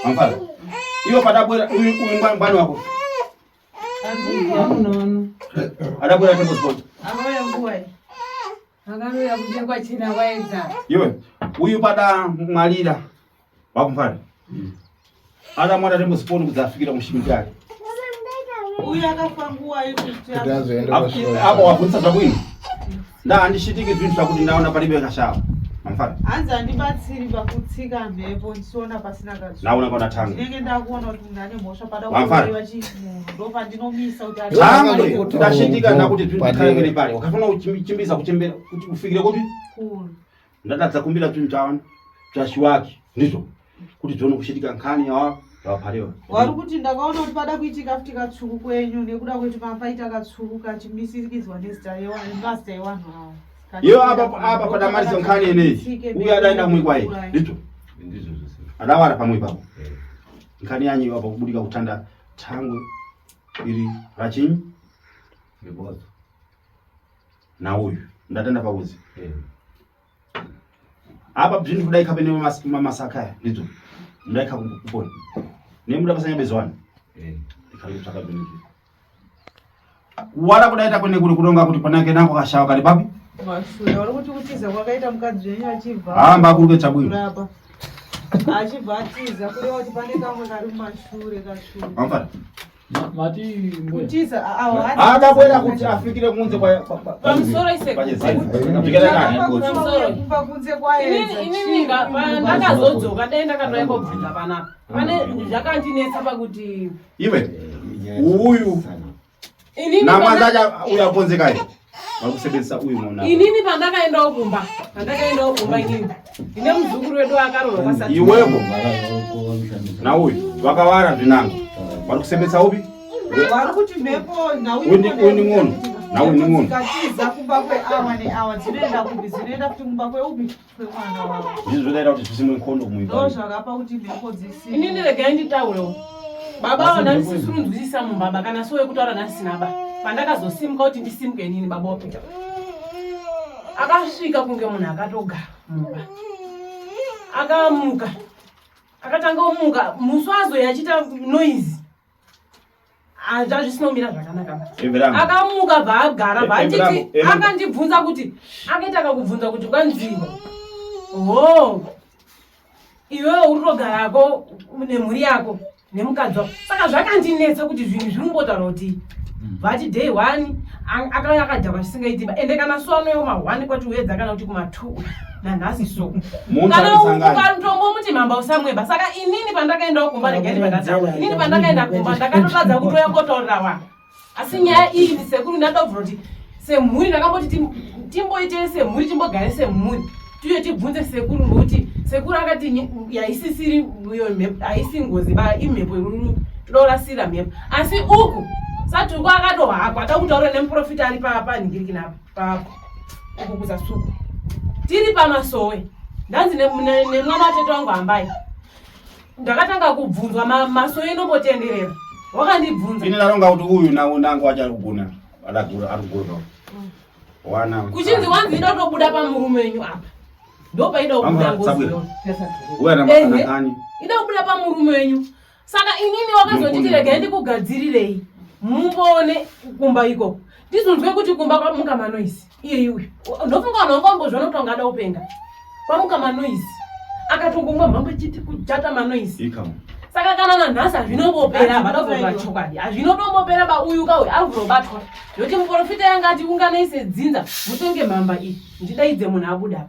pamfala iwo padabwera uyu uyu mbani wako adabwera tembo Akauya nguwai? Akauya kunze kwachena kwaedza. iwe uyu pada mwalira wakumfana adamwada tembo siponi kuti afikira mushimiti Uyu akafa nguwai kuti Kuti azoenda apo wabvunza zvabwino nda handishitiki zvinhu zvakuti ndaona palibe kashawa amfana hanzi handibatsiri pakutsika mhepo ndichiona pasina katsvuku. naona pana tanga Ndinenge ndakuona kuti munhu ane mhosva pada Wamfana. kuuraiwa chimunhu ndopandinomisa kuti ari- tangwe ndashitika ndakuti zvinhu zvikhale mwene pale wakafana kuchimbisa kuchembera kuti ufikire kupi Kuru. ndatadza kumbira zvinhu zvaona zvashiwaki ndizvo kuti zvione kushitika nkhani yawa zvawapariwa Wari kuti ndakaona kuti pada kuitika futi katsvuku kwenyu nekuda kwekuti mapaita katsvuku kachimisikidzwa nezita nemazita evanhu ava. iyo apa apa padamaliso nkhani ineyi uyu adaenda kumwe kwaye ndizvo Ndizvo zvose. adawara pamwe ipapo nkhani yanyu apa kubudika kutanda thangwe iri rachinyi Ribozo. na uyu ndatanda pakuzi Eh. apa zvinhu kudaika pene mamasaka aya ndidzo ndaika kupona nemuda pasanyabezwana Eh. ndikhale kutsvaka zvinhu izvi kuwara kudaita kwene kuri kuronga kuti panake nako kashawa kari papi Mashure wari kuti kutiza kwakaita mukadzi wenyu achibva hamba kuruke chabwino kurapa achibva atiza kureva kuti pane kamwe kari mumashure kashure amfana Mati mbuya. kutiza awo adabwera kuti afikire kunze kwa Pamusoro iseko. kumba kunze kwaedza Inini ndakazodzoka dai ndakatouya kobvunza panapa. Pane zvakandinetsa pakuti iwe uyu inini namwanzacha uyu akonzekai vari kusebenzisa uyu mwana inini pandakaendawo kumba pandakaendawo kumba inini ndine muzukuru wedu akaroorwa kwasati iwepo na uyu vakawara zvinango vari kusembetsa upi vari kuti mhepo nhau Uyu ndi- uyu ndi ng'ono. Nhau ndi ng'ono. dzikatiza kumba kweawa neawa dzinoenda kupi dzinoenda kuti kumba kweupi kwemwana wavo ndizvo zvinoita kuti zvisimwe nkhondo ndo muimba zvakapa kuti mhepo dzisi inini regai nditaurewo baba avo ndandisisurunzwisisa mumbaba kana so wekutaura ndasina ba pandakazosimuka kuti ndisimuke inini baba wapita akasvika kunge munhu akatogara mumba akamuka akatanga kumuka musi wazoya achiita noise hazvisina kumira zvakanaka ba Everamo. akamuka bva agara bva Everamo, anditi Everamo. akandibvunza kuti akaita kakubvunza kuti kwanzi ho iwewe uri kutogarako nemhuri yako nemukadzi wako saka zvakandinetsa kuti zvinhu zvinombotaura kuti vati day one akauya akadhakwa zvisingaiti ende kana so anoyo ma1 kwati uedza kana kuti kuma2 nanhasi so Munhu kana arisangani. ukatombomuti mhamba usamweba saka inini pandakaendawo kumba regai ndipandataura inini pandakaenda kumba ndakatotadza kutoya kotaurira vanhu asi nyaya iyi ndi sekuru ndadobvira kuti semhuri ndakamboti timboite semhuri timbogare semhuri tiuye tibvunze sekuru ngokuti sekuru akati yaisisiri iyo mhepo haisi ngozi ba imhepo iruru toda kurasira mhepo asi uku satuku akatohakwa ada kutaura nemuprofita ari panhingirikina pa uku kuzasuku tiri pamasowe ndanzi nemwana watete wangu hambai ndakatanga kubvunzwa masowe inombotenderera wakandibvunza ine ndaronga kuti uyu nangu acho ari kugona adagura ari kugurwa wana kuchinzi wanzi ida kutobuda pamurume wenyu apa ndopaida kubuda Vamwe ngozi Sabwira. yona. uyu ana Ehe. anakani ida kubuda pamurume wenyu saka inini wakazonditi regai ndikugadzirirei mumboone kumba ikoko ndizonzwe kuti kumba kwamuka manoisi iye iwe ndofunga vanhu vanga vambozviona kuti wanga ada kupenga kwamuka manoisi akatongomwa mhambo ichiti kujata manoisi ikamu saka kana nanhasi hazvinombopera havadavhurwa chokwadi hazvinotombopera ba uyu kauyu avhurobatwa nokuti muprofita yanga ati unganai sedzinza mutenge mhamba iyi ndidaidze munhu abuda apa.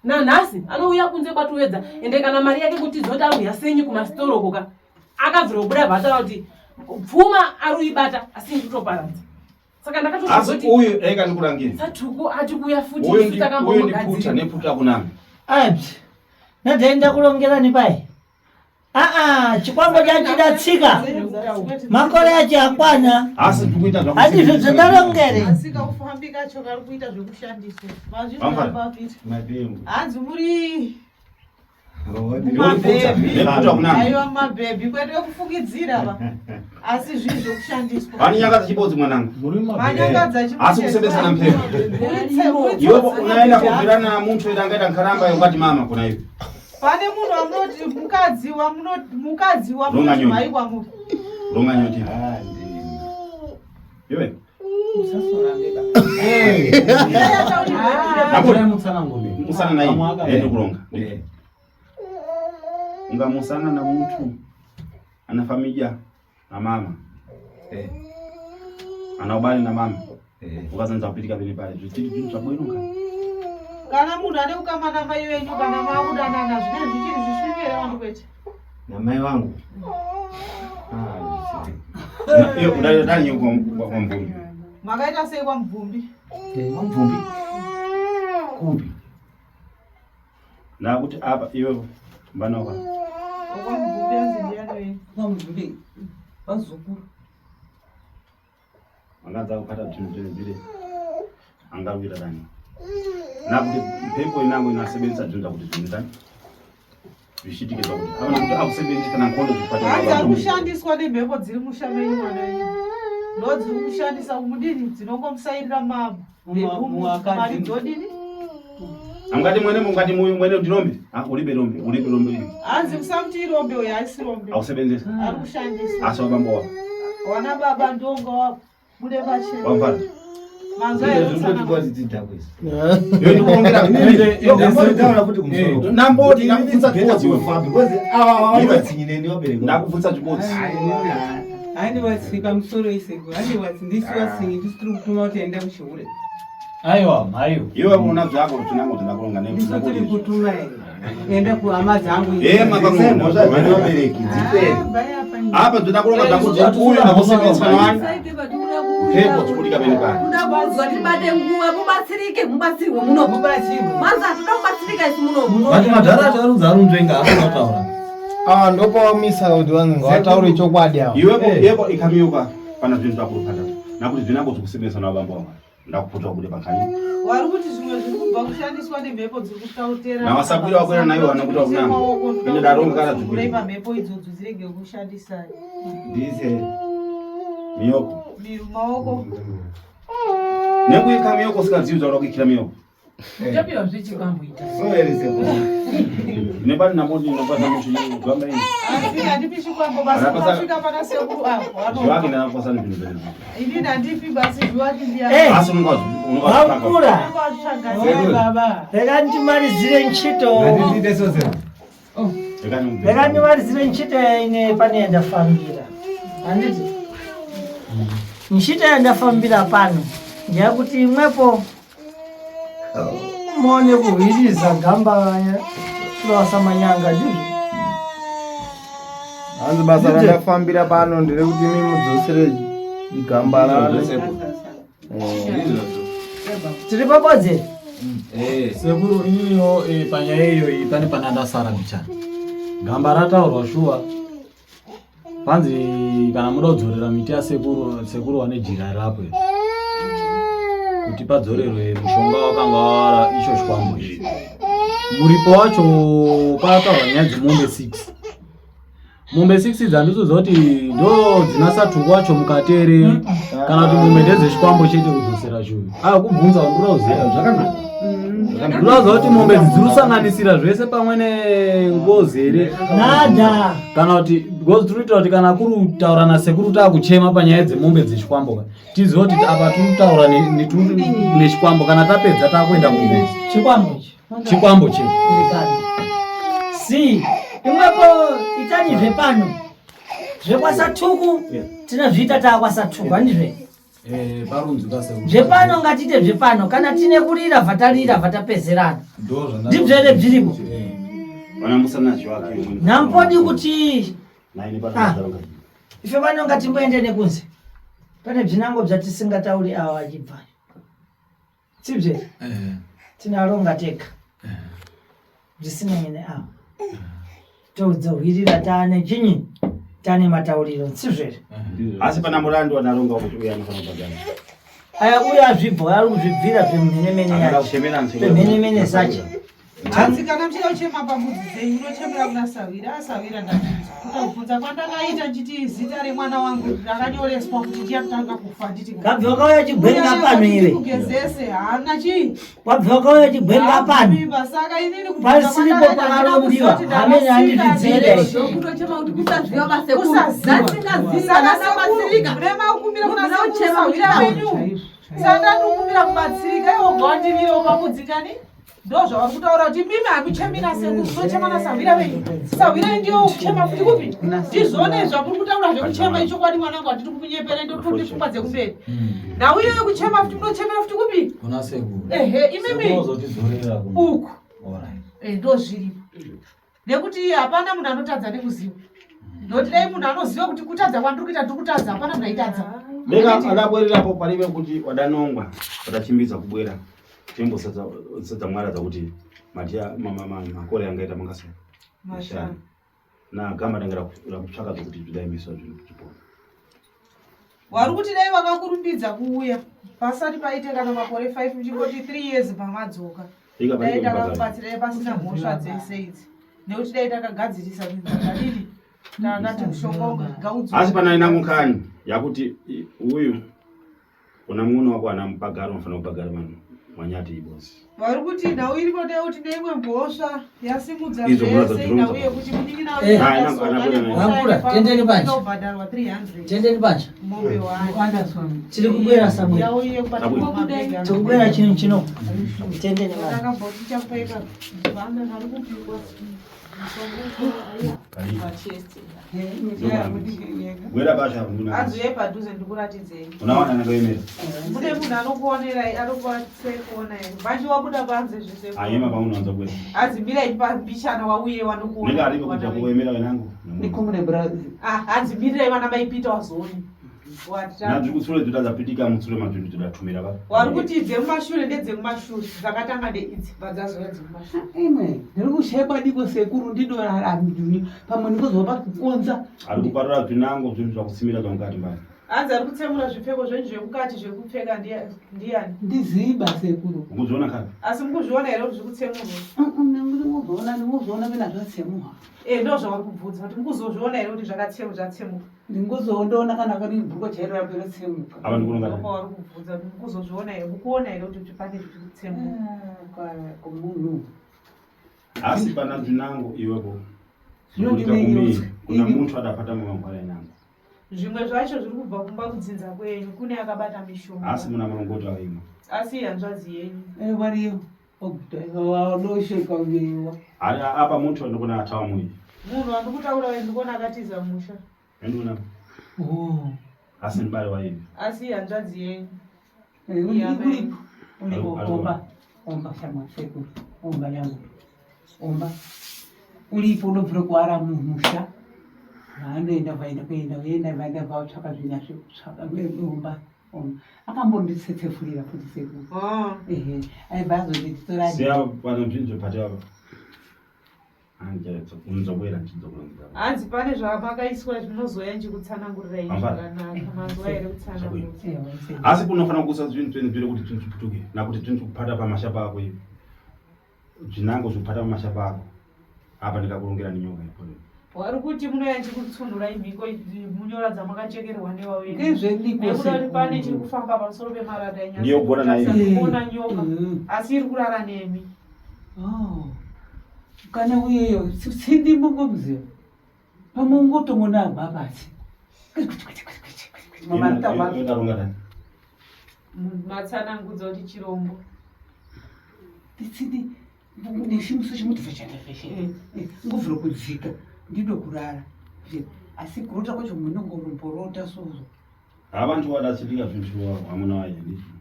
Nanhasi anouya kunze kwatiwedza ende kana mari yake kuti zoti auya senyi kumasitoro ka akabvira kubuda bhataura kuti pfuma ari uibata asi ndikutoparadza saka asi ndakatozoti uyu eka ndikurangira satuku ati kuuya futi uyu isu ndi- uyu ndiputa takambomugadzira neputa kunami Abs. Nadaenda kurongerani pai. Aa, chikwambo chachidatsika. Makore acho akwana. asi tikuita Handizvo zvandarongere. asi kaufambi kacho kari kuita zvekushandiswa Vamfana. mazvizvapapita hanzi muri Aiwa mabhebhi kwete kufukidzira va asi zvii zvokushandiswa. Vanonyangadza chibodzi mwanangu. Vanyangadza chibodzi. Asi kusebenzana mpepo. Iwe unaenda kubvirana na muntu eda angaita nkaramba yokati mama kuna iwe. Pane munhu wamunoti mukadzi wamunoti mukadzi wamunoti mai kwamuri. Ronga nyoti. Iwe. Musana naye. Ende kuronga. Ungamusana na mtu ana familia na mama. Ana ubali na mama. Ukazanza kupitika pene pale. Zvichiti zvinhu zvabwino ka. Kana munhu ane ukama namai venyu kana makudanana zvinenge zvichiri zvisvinu here vanhu kwete? Namai vangu. Iyo udai kwa kwa mvumbi. Makaita sei kwaMubvumbi? Kwamubvumbi. Kupi? Ndakuti apa iwe mbanoka. KwaMubvumbi anzi ndiyani wenyu? KwaMubvumbi vazukuru. Angadza kupata zvinhu zvinhu zviri angawira dani. Nakuti mpepo inango inasebenzisa zvinhu kuti zvinhu dani. Zvichitike zvakuti avana kuti akusebenzisa kana nkondo zvipata. Hanzi ari kushandiswa nemhepo dziri musha menyu mwana wenyu. Ndo dziri kumushandisa kumudini dzinongomusairira mari dzodini? Angati mwene mungati muyu mwene ndirombe. Ah ulibe rombe, ulibe rombe. Hanzi musamuti irombe uyo haisi rombe. Ausebenzisa. Ari kushandiswa. Asi wabambo wako. Wana baba ndonga wabude pachena. Wamfana. Manzwa here utsanangura? Namboti ndakubvunza chibodzi iwe. Ndakubvunza chibodzi. Handiwatsi pamusoro iseko handiwatsi ndisi watsinyi ndisi tiri kutuma kuti enda kuchihure. Aiwa mhaiyo. Iwe una zvako tinango tinakuronga ne. Ndisu tiri kutuma here enda kuhama dzangu. Eh makamunhu. Apa tinakuronga zvakuti uyu akusebenzisa wani. Mhepo dzikudika pene pano. Kuda kuudzwa tibate nguva mubatsirike mubatsirwe muno. Manzi hatoda kubatsirika isu muno. Vati madhara acho arunzi arunzvenga asina kutaura. Ah, ndopawamisa kuti vanhu ngavataure chokwadi ava. Iwepo iwepo ikamiyuka pana zvinhu zvakurupata. Nakuti zvinango zvikusebenzisa nabambo wako. Ndakupota kubude pankani. Wari kuti zvimwe zviri kubva kushandiswa nemhepo dziri kutautera. Navasakwira wakwira nayo vana kuti wakunama. Ine daronga kana dzikuti. dzikuti. Pamhepo idzodzo dzirege kushandisa. Ndise miyoko. Miru maoko. Nekuika miyoko usikazivi zvauri kuikira miyoko. Uchapiwa zvechikwambo ita. Nebani nabodi nopata muchi gwamba ini. Asi handipi chikwambo basi Anapasa- unasvika pana sekuru avo. Zvivake ndanakwasa nezvinhu zvedu. Inini handipi basi zviwaki ndiani. Eh. Asi Vakura. Baba. Rega ndimalizire ntchito. Rega ndimalizire ntchito yaine pane yandafambira. Handiti? Ntchito yandafambira pano ndeyakuti imwepo muone kuhwiriza gamba lwasamanyanga ndizvo. Hanzi basa randafambira pano nderekuti imi mudzosere gamba rano. Tiri pabodzi? Sekuru iniyo panyaya iyoyi pane pana ndasara mbichana. Gamba rataurwa shuwa. Panzi kana muda kudzorera miti yasekuru, sekuru wane jira rapo iri. Kuti padzorerwe mushonga wakanga wara icho chikwambo ichi. Muripo wacho pataurwa nyaya dzemombe 6. Mombe 6 idzi handitoziva kuti ndo dzina satuku wacho mukati here kana kuti mombe ndedzechikwambo chete kudzosera chuyu. Ah kubvunza ndinoda kuziva zvakanaka. Ndinoda kuziva kuti mombe idzi dziri kusanganisira zvese pamwe nengozi here Nada. kana kuti because tiri kuitira kuti kana kuri kutaura nasekuru taakuchema panyaya dzemombe dzechikwambo ka tizive kuti apa tiri kutaura nechikwambo kana tapedza taakuenda kungozi. Chikwambo ichi. Chikwambo chete. Irikani. Si, imwepo itani zvepano. Zvekwasatuku tinozviita taakwasatuku handizve? Eh parunzi kasekuru. Zvepano ngatiite zvepano kana tine kurira vhatarira vhatapezerana. Ndibzvere bziripo. Vana musana zvivake. Nampodi kuti Naine Ah. pana ife pano ngatimboende nekunze. Pane bzinango bzatisingatauri ava vachibva. Sibze tinaronga tega. Zvisina nyene ava. Todzahwirira taane chinyi taane matauriro sizvere. Asi pana murandu wanaronga kuti uya anofanira kubhadhara. Aya uyo azvibva ari kuzvibvira zvemhenemene Anoda yacho. kuchemera nzvimbo. Zvemhenemene sache. Hanzi kana muchida kuchema pambudzi dzenyu munochemera kuna Sawira. Asawira ndazvinzwa. Kutobvunza kwandakaita ndichiti zita remwana wangu rakanyoreswa kuti ndiye akutanga kufa nditi Kabva wakauya chigwenga pano iwe. Kugezese haana chii. Wabva wakauya chigwenga pano. Mimba saka inini kubvunza Pasiripo kwandakaita handina pakarombiwa. kuziva kuti Hamene ndakasika handizvidzere. Ndokutochema kuti kusaziva vasekuru. Kusaziva. Ndasingazivi Saka ndakabatsirika. sekuru remakumira kuna Mubvira sekuru kuchema sahwira kuti wenyu. Saka ndandikumbira kubatsirika iwo gwandiriwo pakudzikani ndo zvavari kutaura kuti mimi hamuchemi nasekuru munochema nasahwira venyu sahwira ndiyo kuchema futi kupi ndizvone zvamuri kutaura zvekuchema ichokwadi mwanangu handiri kukunyepera ndototi pfungwa dzekumberi nhau iyoyo kuchema futi munochemera futi kupi Kuna sekuru. ehe imimi Sekuru ozotidzorera ku. uku Alright. Eh, ndo zviripo nekuti hapana munhu anotadza nekuziva nokuti dai munhu anoziva kuti kutadza kwandiri kuita ndiri kutadza hapana munhu aitadza Leka adabwererapo palibe kuti wadanongwa wadachimbidza kubwera chimbo sadza mwara dzakuti matiya makore angaita mangasa mashanu na gamba danga rakutsvaka zvokuti zvidaimisa zvinhu chipona wari kuti dai vakakurumbidza kuuya pasati paite kana makore 5 muchingoti 3 years pamadzoka Ika dai palibe mubhadharo. takakubatsirai pasina mhosva dzese idzi nekuti dai takagadzirisa zvinhu zvakadini takati mushonga ngaudzo asi pana inangu nkhani yakuti uyu kuna muno wako ana mupagaro unofanira kubhagara vanhu mwanyati ibozi vari kuti nhau iripo ndeyekuti neimwe mhosva yasimudza Izvo mhosva zvese dzinounza. nhau yekuti munin'ina Eh. Ah, ina- Vakura, tendeni panje. inobhadharwa 300 Tendeni panje. mombe one Tiri kubwera Samuel. yauye Samuel. Tiri kubwera chino chino. Tendeni panje. ndakamboti chapeka vana vari kupikwa bwera pasha kuna hanzi padhuze ndikuratidzei unaona anangoemera mune munhu anokuonerai anokubatsai kuona here manje wabuda panze zvese ayema paunoanza bwera hanzi mirai pambichana wauye nenge aripo kuti wanokuona akuemera wenangu Ah, hanzi mirirai vana maipita wazooni nadziri kutsure dzoda dzapitika mutsure madzvinhu dzodatumira va wari kuti dzemumashure ndedzemumashure dzakatanga ndeidzi bva dzazouya dzemumashure Imwe, ndiri kushekwa diko sekuru ndidorarami pamwe ndingozova kukonza ari kuparura zvinango zvinhu zvakusimira zvamukati mbani hanzi ari kutsemura zvipfeko zvenyu zvemukati zvekupfeka ndiyani ndiziba sekuru ukuzviona kani asi mukuzviona here kuti zviri kutsemurwa ndingozoona ndingozoona mina zvatsemuha e ndo zvavari kubvunza kuti mukuzozviona here kuti zvakatsemu zvatsemuka ndingozondoona kana kari bhuko chairo rapo ratsemuka apa ndikunonga ndopavari kubvunza kuti mukuzozviona here mukuona here kuti pane zviri kutsemuka kumunhu asi pana zvinango iwepo Zvinondinei kuna muntu adapata mangwara inango zvimwe zvacho zviri kubva kumba kudzinza kwenyu kune akabata mishonga asi muna marongoti aimwe asi hanzvadzi yenyu variyo wadosheka uyewa ari apa muntu andikuona atawa muyi munhu wandikutaura uyu ndikuona akatiza musha andikuona asi ndibare waivi asi hanzvadzi yenyu uripo uripo omba omba shamwa sekuru omba yangu omba uripo unobvira kuara mumusha vaanoenda vaenda kuenda vaenda vaenda vatsvaka zvinhu zvekutsvaka omba omba akambonditsetsefurira futi sekuru Ah. ehe aibva azondititora siya pano zvinhu zvepati apa unzobwera ndichizokuronzera hanzi pane zvamakaiswa zvinozoya ndichikutsanangurirai Mambara. zvakanaka mazuva here kutsanangura asi kunofanira kusa zvinhu twene zviri kuti zvinhu zviputuke nakuti zvinhu zvekupata pamasha pako ivi zvinango zvekupata pamasha pako apa ndikakurongera nenyoka ipo wari kuti munoya ndichikutsunhurai mhiko idzi munyora dzamakachekerwa newawenyu Ngezvediko nekuda kuti pane sekuru. chiri kufamba pamusoro pemarata enyasi. Ndiyo gona nayo. Kuona nyoka asi iri kurara nemi Oh, kana uyeyo tsindi mungomuziva pamwe ungotomona agwa pasi Inodarunga matsanangudza kuti chirombo nditsindi neshimuso chimuti vhechete ngobvira kudzika ndidokurara asi kurota kwacho munongoromborota sozo abantu vadachitika zvinhu vamuna vaye ndizvo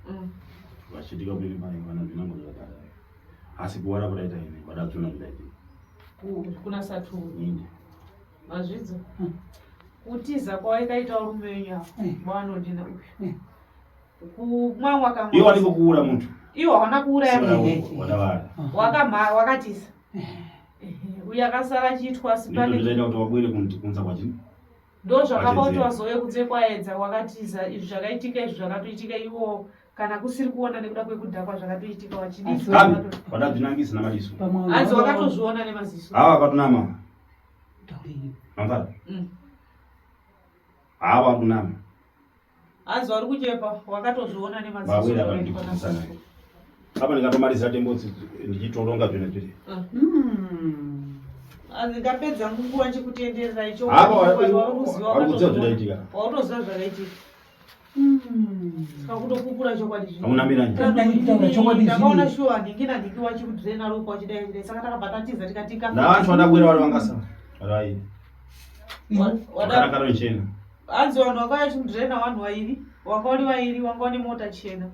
vachitika kune mai vana zvinango zvakadaro asi kuwara kudaita ine vadatsuna zvidaitika Kuna saturu ine mazvidzo kutiza kwaikaita urume wenyu apa vanondina uyu kumwa wakamwa iwo ariko kuura muntu iwo hawana kuuraya munhu wadavara wakamha wakatiza uyu akasara achiitwa asi ndizvo pane zvidaita kuti wabwere kunza kwachini ndo zvakapa kuti Wachedzera. wazouye kunze kwaedza wakatiza izvi zvakaitika izvi zvakatoitika iwo Kana kusiri kuona nekuda kwekudhakwa zvakatoitika wachidii? Kabi, wadabvinangisa namadiso. Hanzi wakatozviona nemaziso. Hawa akatunama. Mamfara. Hawa akunama. Hanzi wari kunyepa wakatozviona nemaziso. Vawira apa ndikudzana. Apa ndingatomalizira tembotsi ndichitoronga zvinhu zviri. Hanzi ndapedza nguva ndichikutenderera icho. Apa wari kuziva zvakaitika. Wautoziva zvakaitika. Saka kutopupura chokwadi zvino. Hauna miranje. Kutaura chokwadi zvino. Ndakaona shuwa nhingi nanhingi wachikudrena ropa wachidai wachidai saka takabva tatiza tikati kafa. Navantu vadakwira vari vangasa. Rai. Wakarakaro chena. Hanzi vanhu vakauya vachimudrena vanhu vairi, wanga uri vairi, wanga une mota chena.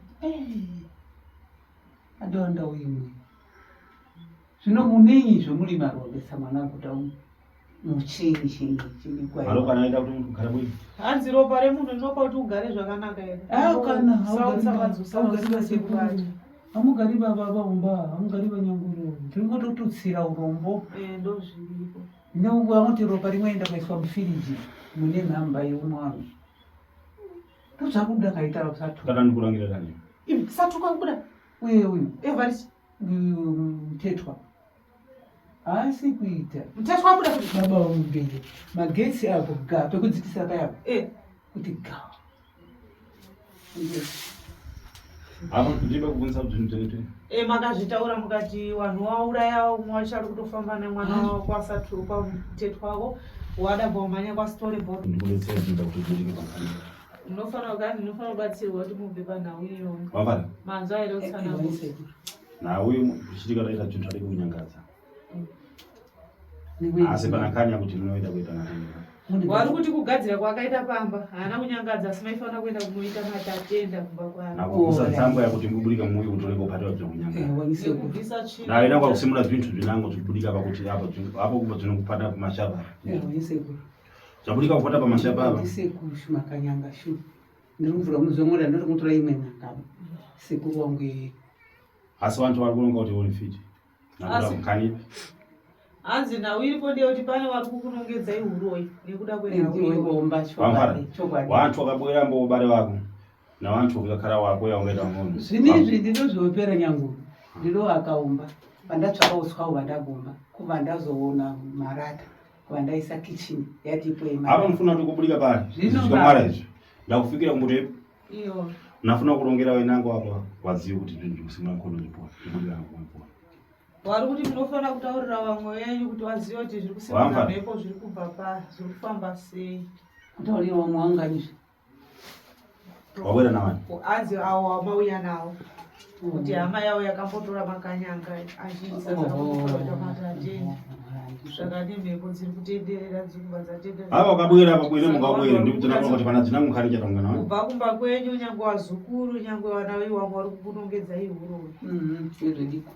Adonda uimwe. Zvino munei zvomuri marondesa mwanangu tau muchinyi chinyi chini kwa. Alo kana aida kuti ugare bwino. Hanzi ropa remunhu rinopa kuti ugare zvakanaka here? Ah kana Sautsa haugari vasekuru. Hamugari baba vaumba, hamugari vanyanguru. Ndingototutsira urombo. Eh ndozviripo. Nekuva kuti ropa rimwe kuiswa mufiriji mune nhamba yeumwana. Ndozvakuda kaita kusatuka. Kana ndikurangira kani. Imi satuka kubuda. Uye uyu. Evarist. Mtetwa. Haasi kuita. Mtetwa abuda kuti. Baba vamubhele. Magetsi apo ga pekudzikisa paya. Eh. Kuti ga. Apa ndibe kubvunza zvinhu zvene. Eh makazvitaura mukati vanhu wauraya umwe wacho ari kutofamba nemwana wako kwasatu kwamtetwa wako wada kumhanya kwastoryboard. Ndikudetsera kuita kuti zviitike pamhani. Munofanira kugara munofanira kubatsirwa kuti mubve panhau iyoyo. Wafara? Manzwa here utsanangura? Nhau zvichitika daita zvinhu zvadiki kunyangadza. Asi pana kanya kuti munoida kuita nakanaka. Wari kuti kugadzira kwaakaita pamba haana kunyangadza asi maifanira kuenda kunoita matatenda kumba kwake. Nakukusa tsambo yakuti ngubudika muuye kutore kopatiwa zvinhu kunyangadza. Nekubvisa tsvina. Nayo inangwa kusimura zvinhu zvinango zvibudika pakuti apo apo kubva zvinokupata pamashapa. Zvabudika kupata pamashapa apa. Sekuru makanyanga shu. Ndiri kuvhura muzongoda ndiri kutora imwe n'anga. Sekuru wangu iye. Asi vantu vari kuronga kuti uri fit. Asi- Kani Hanzi nhau iripo ndeyekuti pane vari kukunongedzai huroyi nekuda kwenhau iyoyo. Ndiomba Vamfara. chokwadi chokwadi. Vantu vakabwera mbobare vako. Navantu vakakara wako yaungaita ngono. Zvinizvi ndinozviopera nyanguru. Ndinoakaumba. Pandatsvaka uswa hwandagumba. Kubva ndazoona marata. Kubva ndaisa kitchen yatipo Apa yemarata. ndifuna kuti kubudika pari. Zvino Zvikamwara izvi. Ndakufikira kumbuti Iyo. nafuna kurongera wenango apa wazive kuti zvinhu zvikusimura mkono zvipo. Zvibudika mkono. Wari kuti munofanira kutaurira vamwe venyu kuti vazive kuti zviri kusimudza Wamfara. mhepo zviri kubva pa zviri kufamba sei. Kutaurira vamwe wanganyizve. Wabwera nawani. Hanzi awo wamauya nawo kuti hama yavo yakambotora makanyanga achiisa saka matatenda zvakane mhepo dziri kutenderera dziri kubva dzatenderera. Apa wakabwera apa kwene mungabwere ndikuti nakuona kuti pana dzina mukhani chatonga nawo. Kubva kumba kwenyu nyangwe vazukuru nyangwe vana venyu vamwe vari kukunongedzai huroyi. Nezvediko.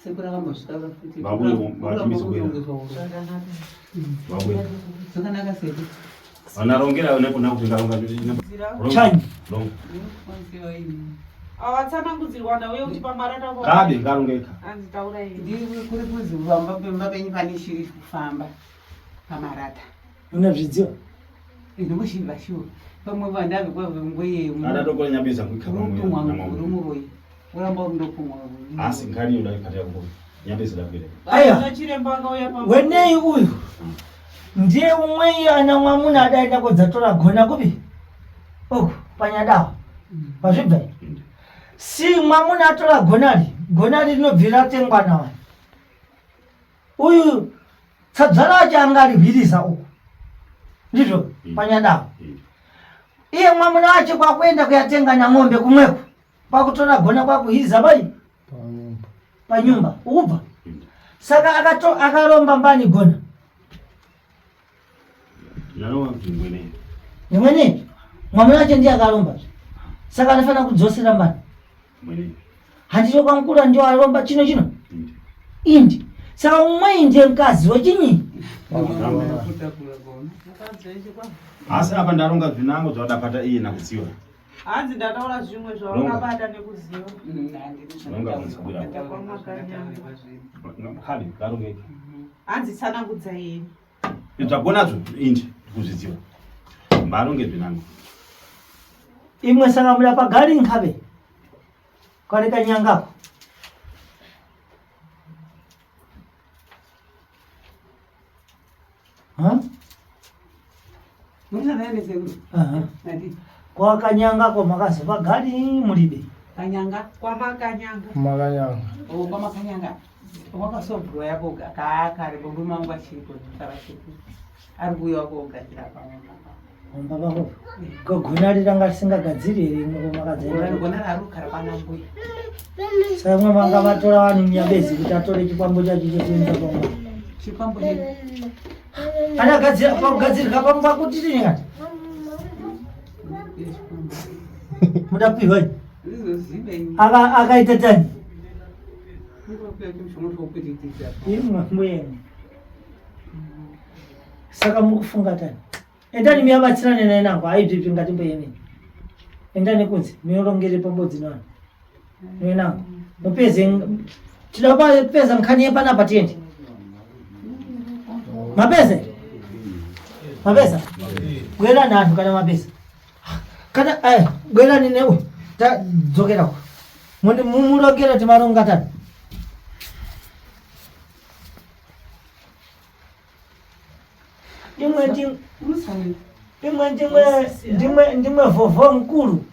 Sekuru akambozvitaura futi. Vabuye, vachimisa kubuya. Zvakanaka. Wabwera. Zvakanaka sekuru. Vanarongera nekuna kuti ngaronga Chanyi. Ronga. Avatsanangudzirwa nhau yekuti pamarata po- Kabe ngarongeka. Hanzi taurai. Ndiri kuri kuzi pamba pemba penyu pane shiri iri kufamba pamarata. Unozvidziva? Ndinomboshiva shuwa. Pamwe vandave kwavengweye. Adatokora nyabisa kuikapa Unotumwa mweya. uri muroyi. Uramba uri ndokumwa. Asi nkhani yoda ipatira kumbuya. Nyabisa dakwira. Aya. Ana chiremba akauya pamba. Wenei uyu ndiye umwe ana mwamuna adaenda kodzatora gona kupi uku panyadawa pazvibva si mwamuna atora gonari gonari rinobvira ratengwa nawa uyu tsadza racho anga arihwirisa uku ndizvo panyadawa iye mwamuna wacho kwakuenda kuyatenga nang'ombe kumweko kwakutora gona kwakuhiza bai panyumba ukubva saka akato akaromba mbani gona Nalowa zvingwene. imweni mwamuna wacho ndiye akaromba saka anofanira kudzosera mbani Mwene. handito kwamukuru ndiwo aromba chino chino indi saka umwe ndiye mukadzi wechinyi Mukadzi wechikwa. Asi apa ndaronga zvinango zvadapata iye nakutsiwa. Hanzi ndataura zvimwe zvawakabata nekuziva. Ronga kunzibwira. Kabe ngarongeka. Hanzi tsanangudzai yenyu. Zvagonazvo indi kuzviziva. Mbaronge zvinango. imwe saka muda pagari nkabe Kwari kanyangako. Kwakanyanga ko makazopa gari mulibe. Kanyanga kwamakanyanga. Makanyanga. Oh, kwamakanyanga. Wakasobhurwa yako kare murume wangu achiripo ndikavachiripo. Ari kuuya kogadzira pamwe. Pamba pako. Ko gona riranga risingagadziri here imwe makadzaira? Gona rari kugara pana mbuya. Saka imwe manga matora vanhu munyabezi kuti atore chikwambo chacho chotoenda pamwe. Chikwambo chedu. Anagadzira pakugadzirika pamba kuti tini kati. Muda kupiwa iyi? Aka akaita tani? Imwe mbuyeni. Saka mukufunga tani? Endani muyabatsirane naye nangu aibvibvi ngatimboyemeni. Endani kunze muyorongere pabodzi nani. Naye nangu. Mupeze tida kupeza nkhani yepanapa tiende. Mapeze? Mapeza? Bwerani anthu kana mapeza. Kana eh bwerani newe. Ta dzokera ko. Mundi mumurongere timaronga tani. Imwe ndi imwe ndimwe ndimwe ndimwe vhovho mkulu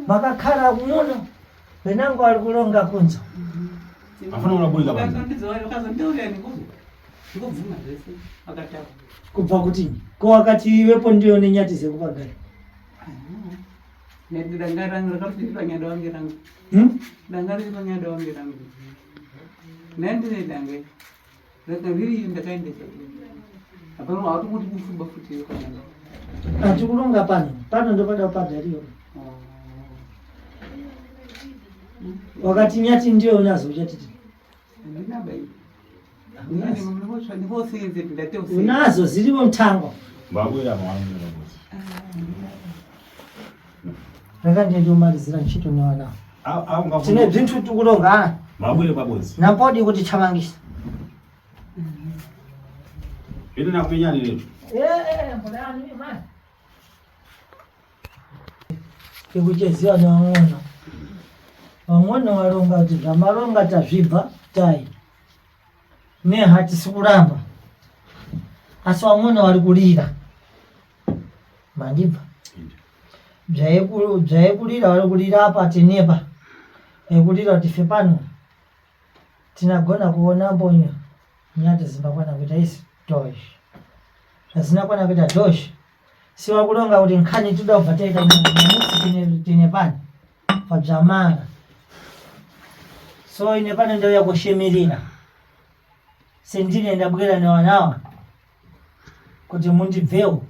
makakhala kumuno wenango ari kulonga kunzo Afana unabulika bana. Ndikubvuma zvese akataura. Kubva kuti ko wakati iwepo ndiyo nenyati zekupagari. Danga rangu rakarutirwa panyada wange rangu. Danga riri panyada wange rangu. Ndandine danga. Raka riri ndakaendesa. Hapana hautokuti kufuba futi iyo kana. Atikulonga pano pano ndopada kupadhariyo. Wakati nyati ndiyo unazo uchatiti. Handina bai. Unazo zirimo mtango. Mbabwera mwangu ngozi. Rakandiomalizira ntchito newana. Tine bzinthu tikulonga ah. Mbabwere pabodzi. Napodi kuti thamangisa. Ine nakumenyani lero. Tikucheziwa nevang'ono. Vang'ono varonga kuti zvamaronga tazvibva tai. Nehatisi kuramba. Asi vang'ono vari kurira. Mandibva. Bzvaikurira vari kurira apa tenepa. Vaikurira kuti ife pano. Tinagona kuona mbonyo. Nyati zimbakwana kuita isi dosh. Zvazina kwana kuita dosh. Siwakulonga kuti nkhani toda kubva taita namusi tine tine pani padzvamara. So ine pano ndauya kushemerera. Sendine ndabwera newanawa kuti mundibvewo.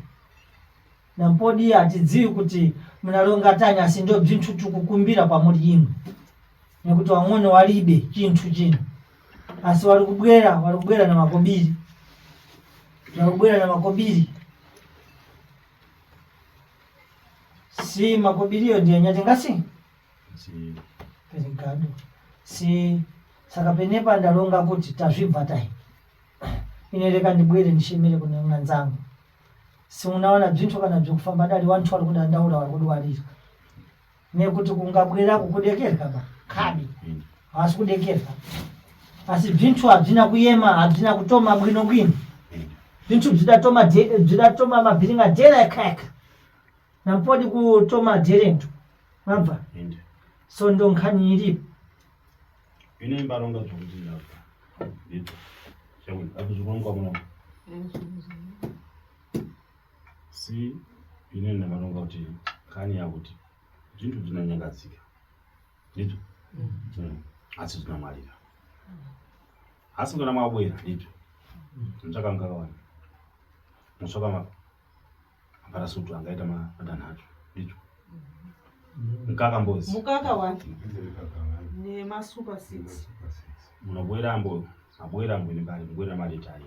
Nampodi hatidziwi kuti munalonga tani asi ndo bzinthu tikukumbira kwamuri imwe. Nekuti wang'ono walibe chinthu chino. Asi wali kubwera, wali kubwera na makobiri. Wali kubwera na makobiri. Si makobiriyo ndiye nyatingasi? Si. Perigado. Si saka penepa ndalonga kuti tazvibva tai. Ine reka ndibwere ndishemere kune mwanzangu. Si unaona bzinthu kana bzikufamba dali wanthu wali kudandaula wali kudwalira. Nekuti kungabwerako kudekereka ba khabi. Hasi kudekereka. Asi bzinthu habzina kuyema, habzina kutoma bwino bwino. Bzinthu bzidatoma bzidatoma mabhiringa dhera eka eka. Nampodi kutoma dherento. Mabva. So ndo nkhani iripo. Ine mbaronga zvokuti ndabva. Ndizvo. Chakuti apo zvikonga muno. Si ine ndamaronga kuti nkhani yakuti zvintu zvinanyangadzika. Ndizvo. Asi zvinamarira. Asi kana mwabwera ndizvo. Mutsvaka mukakawanda. Mutsvaka ma parasutu angaita matanhatu. Ndizvo. Mukaka mbozi. Mukaka wani nemasuper 6 Munobwera ambo mabwera ambo ine pali mubwera malita ayi.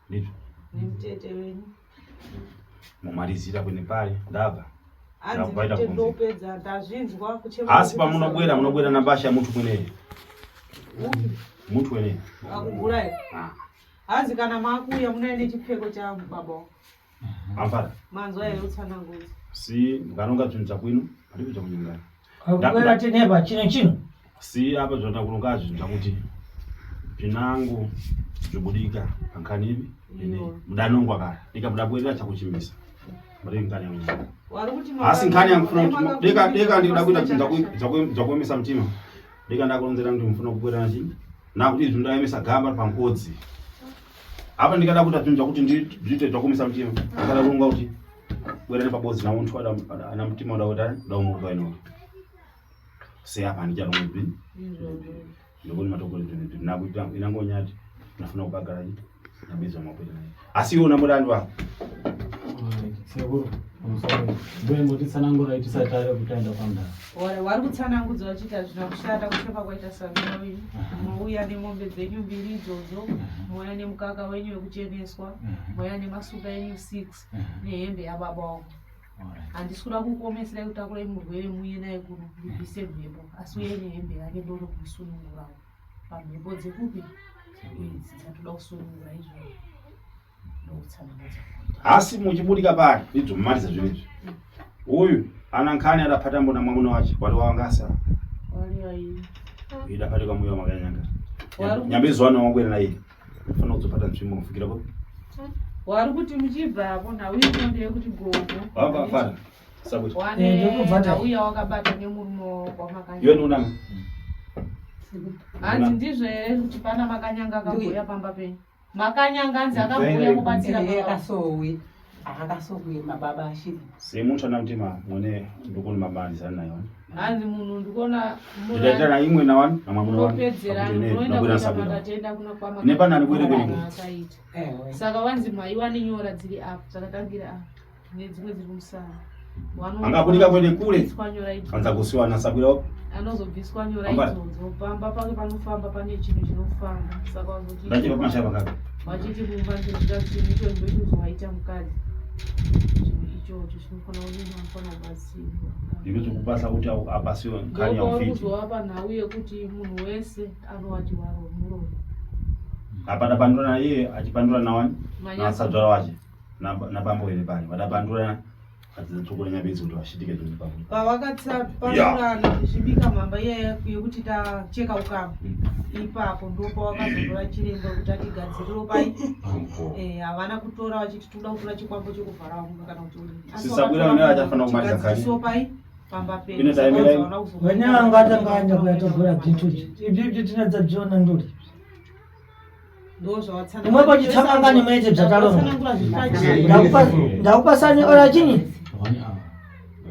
Ndizvo. nemutete wenyu. Mumalizira kwene pali ndabva. Hanzi Ndakubaita mutete kunze. ndopedza ndazvinzwa kuchema. Asi pamunobwera munobwera nabasha mutu kweneyo. Mutu weneyo. Akugura here? Ah. Hanzi kana makuuya munaine chipfeko chababa wangu. Amfara. Manzwa here utsanangudzo? Si mukanonga zvinhu zvakwino palipo chakunyongana. Akubwera tenepa chino chino. Si apa zvatakurongazvi zvakuti zvinangu zvibudika pankhani ipi ine mudanongwa kara dika muda kuita chakuchimbisa mari nkhani yangu asi nkhani yangu funa kuti deka deka ndikuda kuita zvakuemesa mutima deka ndakuronzera kuti mufuna kukwira nachi nakuti izvi ndaemesa gamba pankodzi apa ndikada kuita zvinhu zvakuti ndiite zvakuemesa mutima ndikada kuronga kuti kwera nepabodzi namuntu ana mutima uda kuita ndaumuka ino sei apa handicharongo zvinhu ndokuti matokore zvinhu izvi nakuita inangonyati nafuna kubagara chi nabizwa mapweta naye asi iwe unamurandi wako Sekuru, I'm sorry. Mbotitsanangura tisati tave kutaenda kwamdara. Wari kutsanangudza vachiti hazvina kushata kushopa kwaita savinoi mouya nemombe dzenyu mbiri idzodzo mouya nemukaka wenyu wekucheneswa mouya nemasuka enyu 6 nehembe yababa wako handisi kuda kukuomeserai kutakurai murwere muuye naye kuno ndibvise mhepo asi uye nehembe yake ndonokusunungurawo pamhepo dzekupi idzi dzatoda kusunungura izvozvo ndokutsanangudza asi muchibudika pari ndidzomumaliza zvinhu izvi uyu ana nkhani adapata mbona mwamuna wache wati wawangasa wali ai idapata kamuya makanyanga nyambezuwa wabwera naye fanira kudzopata nzvimbo kufikira ko wari kuti muchibvapo nhau ino ndeyekuti gogo wabafana sakuti wane ndokubvata. nhau yawakabata nemurume wamakanyanga iwe ndiunanga hanzi ndizvo here kuti pana makanyanga akambouya pamba penyu makanyanga hanzi akambouya kubatsira baba akasowe akasowe mababa ashiri semuntu ana mutima mwene ndikuni mabandizana naye wani hanzi munhu ndikuona ndidaita na imwe na wani na mwamuna wani munopedzerana munoenda nakwira kuita sabwira matatenda kuna Nepana ndikuende kwenyu. kwamakaita saka wanzi maiwa nenyora dziri apa dzakatangira apa nedzimwe dziri kumusana Angabudika kuende kure. Anobviswa nyora idzodzo. anza kusiwa na sabwira anozobviswa nyora Ambara. idzodzo pamba pake panofamba pane chinhu chinofamba saka wazoti ndachipa pamashaya pakaka vachiti kumba ndozvita chinhu icho ndochinozowaita mukadzi chinhu ichocho chinofanira kuti anofanira kubatsirwa ndikuzokupasa kuti apasiwe nkhani ndopauri yaufiti kuzovapa nhau yekuti munhu wese anowati waro muromo apa adapandura na iye achipandura na wani Manyasa. nasadzvara wache nabambo ere pari vadapandura adzitsukura nyabedzi kuti vashitike zvinhu pamwe pavakatapandurana tichibika mhamba iya yekuti tacheka ukama ipapo ndopawakazotora chiremba kuti atigadziriro pai Eh, havana kutora vachiti toda kutora chikwambo chekuvhara vamwe kana kuti udini. Asi Sisabwira vakatora mune achafanira kumaliza chigadziso kani. pai pamba pedu Ine Saka taimira- havana kuzo- Wene vanga atanga kuyatogora bzintu izvi ibvi ibvi tinadza bziona nduri Ndozvavatsanangura. Imwe pachitsamanga nimwete bzvatalonga. Vatsanangura zvipachena. Ndakupasani ora chini Wani ava.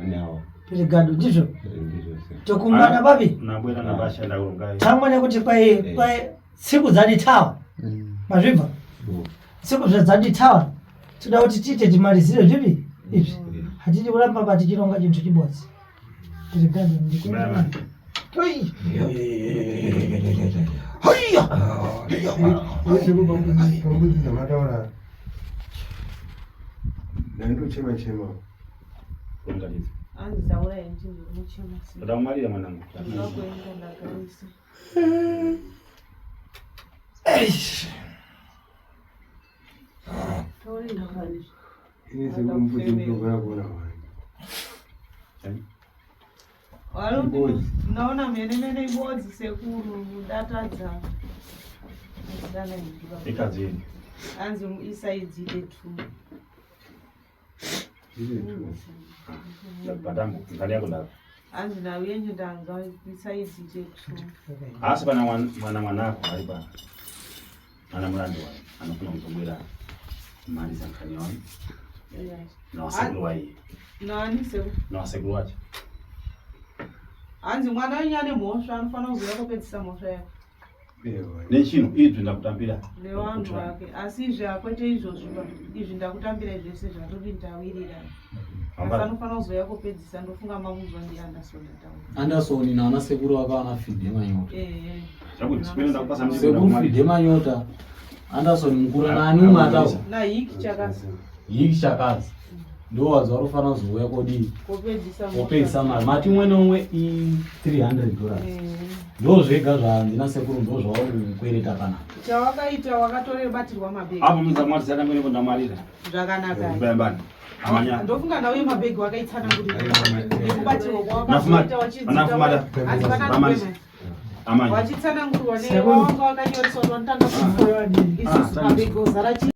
Neawa. pirigado ndizvo tokumbana papi nabwera nabasha ndakurungai tangwa nekuti kwai kwai tsiku dzaditawa mazvibva tsiku zvadzaditawa toda kuti tiite timalizire zvipi izvi hatidi kuramba pa tichironga chintu chibodzi pirigado ndikuenda Oi! Haiya! pambudzi dzamataura ndandochema chema kurunganiza Hanzi taura henyu muchema sei. ndakumalira mwanangu Ndoda kuenda ndagarisa. Taura henyu. ini sekumbudzi ndinogona kuona wani Wari kuti naona mene mene ibodzi sekuru ndatadza. Ndana henyu. ikadzi iri Hanzi isaidzike tu. patambo nkhani yako ndako Hanzi nhau yenyu ndanzwa isaidzike tu. asi pana mwana mwanako ari pa ana murandi wayo anofuna kuzobwera kumaliza nkhani yawo na wasekuru waiye Nani sekuru? na wasekuru wache Hanzi mwana wenyu ane mhosva anofanira kuzouya kopedzisa mhosva yake nechino idzvi ndakutambira nevanhu vake asi izvi hakwete izvozvi ba izvi ndakutambira zvese zvatoti ndawirirana asi Hambara. anofanira kuzouya kopedzisa ndofunga mamunzwa ndiAnderson ataura Anderson naana sekuru vakawana Fide Manyota. ehe Zvakuti sikwene ndakupasa mzigo Sekuru ndakumaliza. Fide Manyota, Anderson mukuru naani umwe ataura. nahiki chakasi Yiki chakazi. Ndo wadzi varofanira kuzouya kodii kopedzisa mhosva. wopedzisa mari mati umwe neumwe i300 dollars Ehe. ndo zvega zvanzi nasekuru ndo zvauri kukwereta panapa chawakaita wakatorebatirwa mabhegi apo muzamwatizana mwene ndamalira zvakanaka mbayambani amanya ndofunga nhau yemabhegi wakaitsanangurira nekubatirwa Nafumata. kwawakazoita Anafumata. wachidzita Pamaliza. Amai. Wachitsanangurwa newawanga wakanyoreswa kuti vanotanga kufoyiwa isusu pabegozara.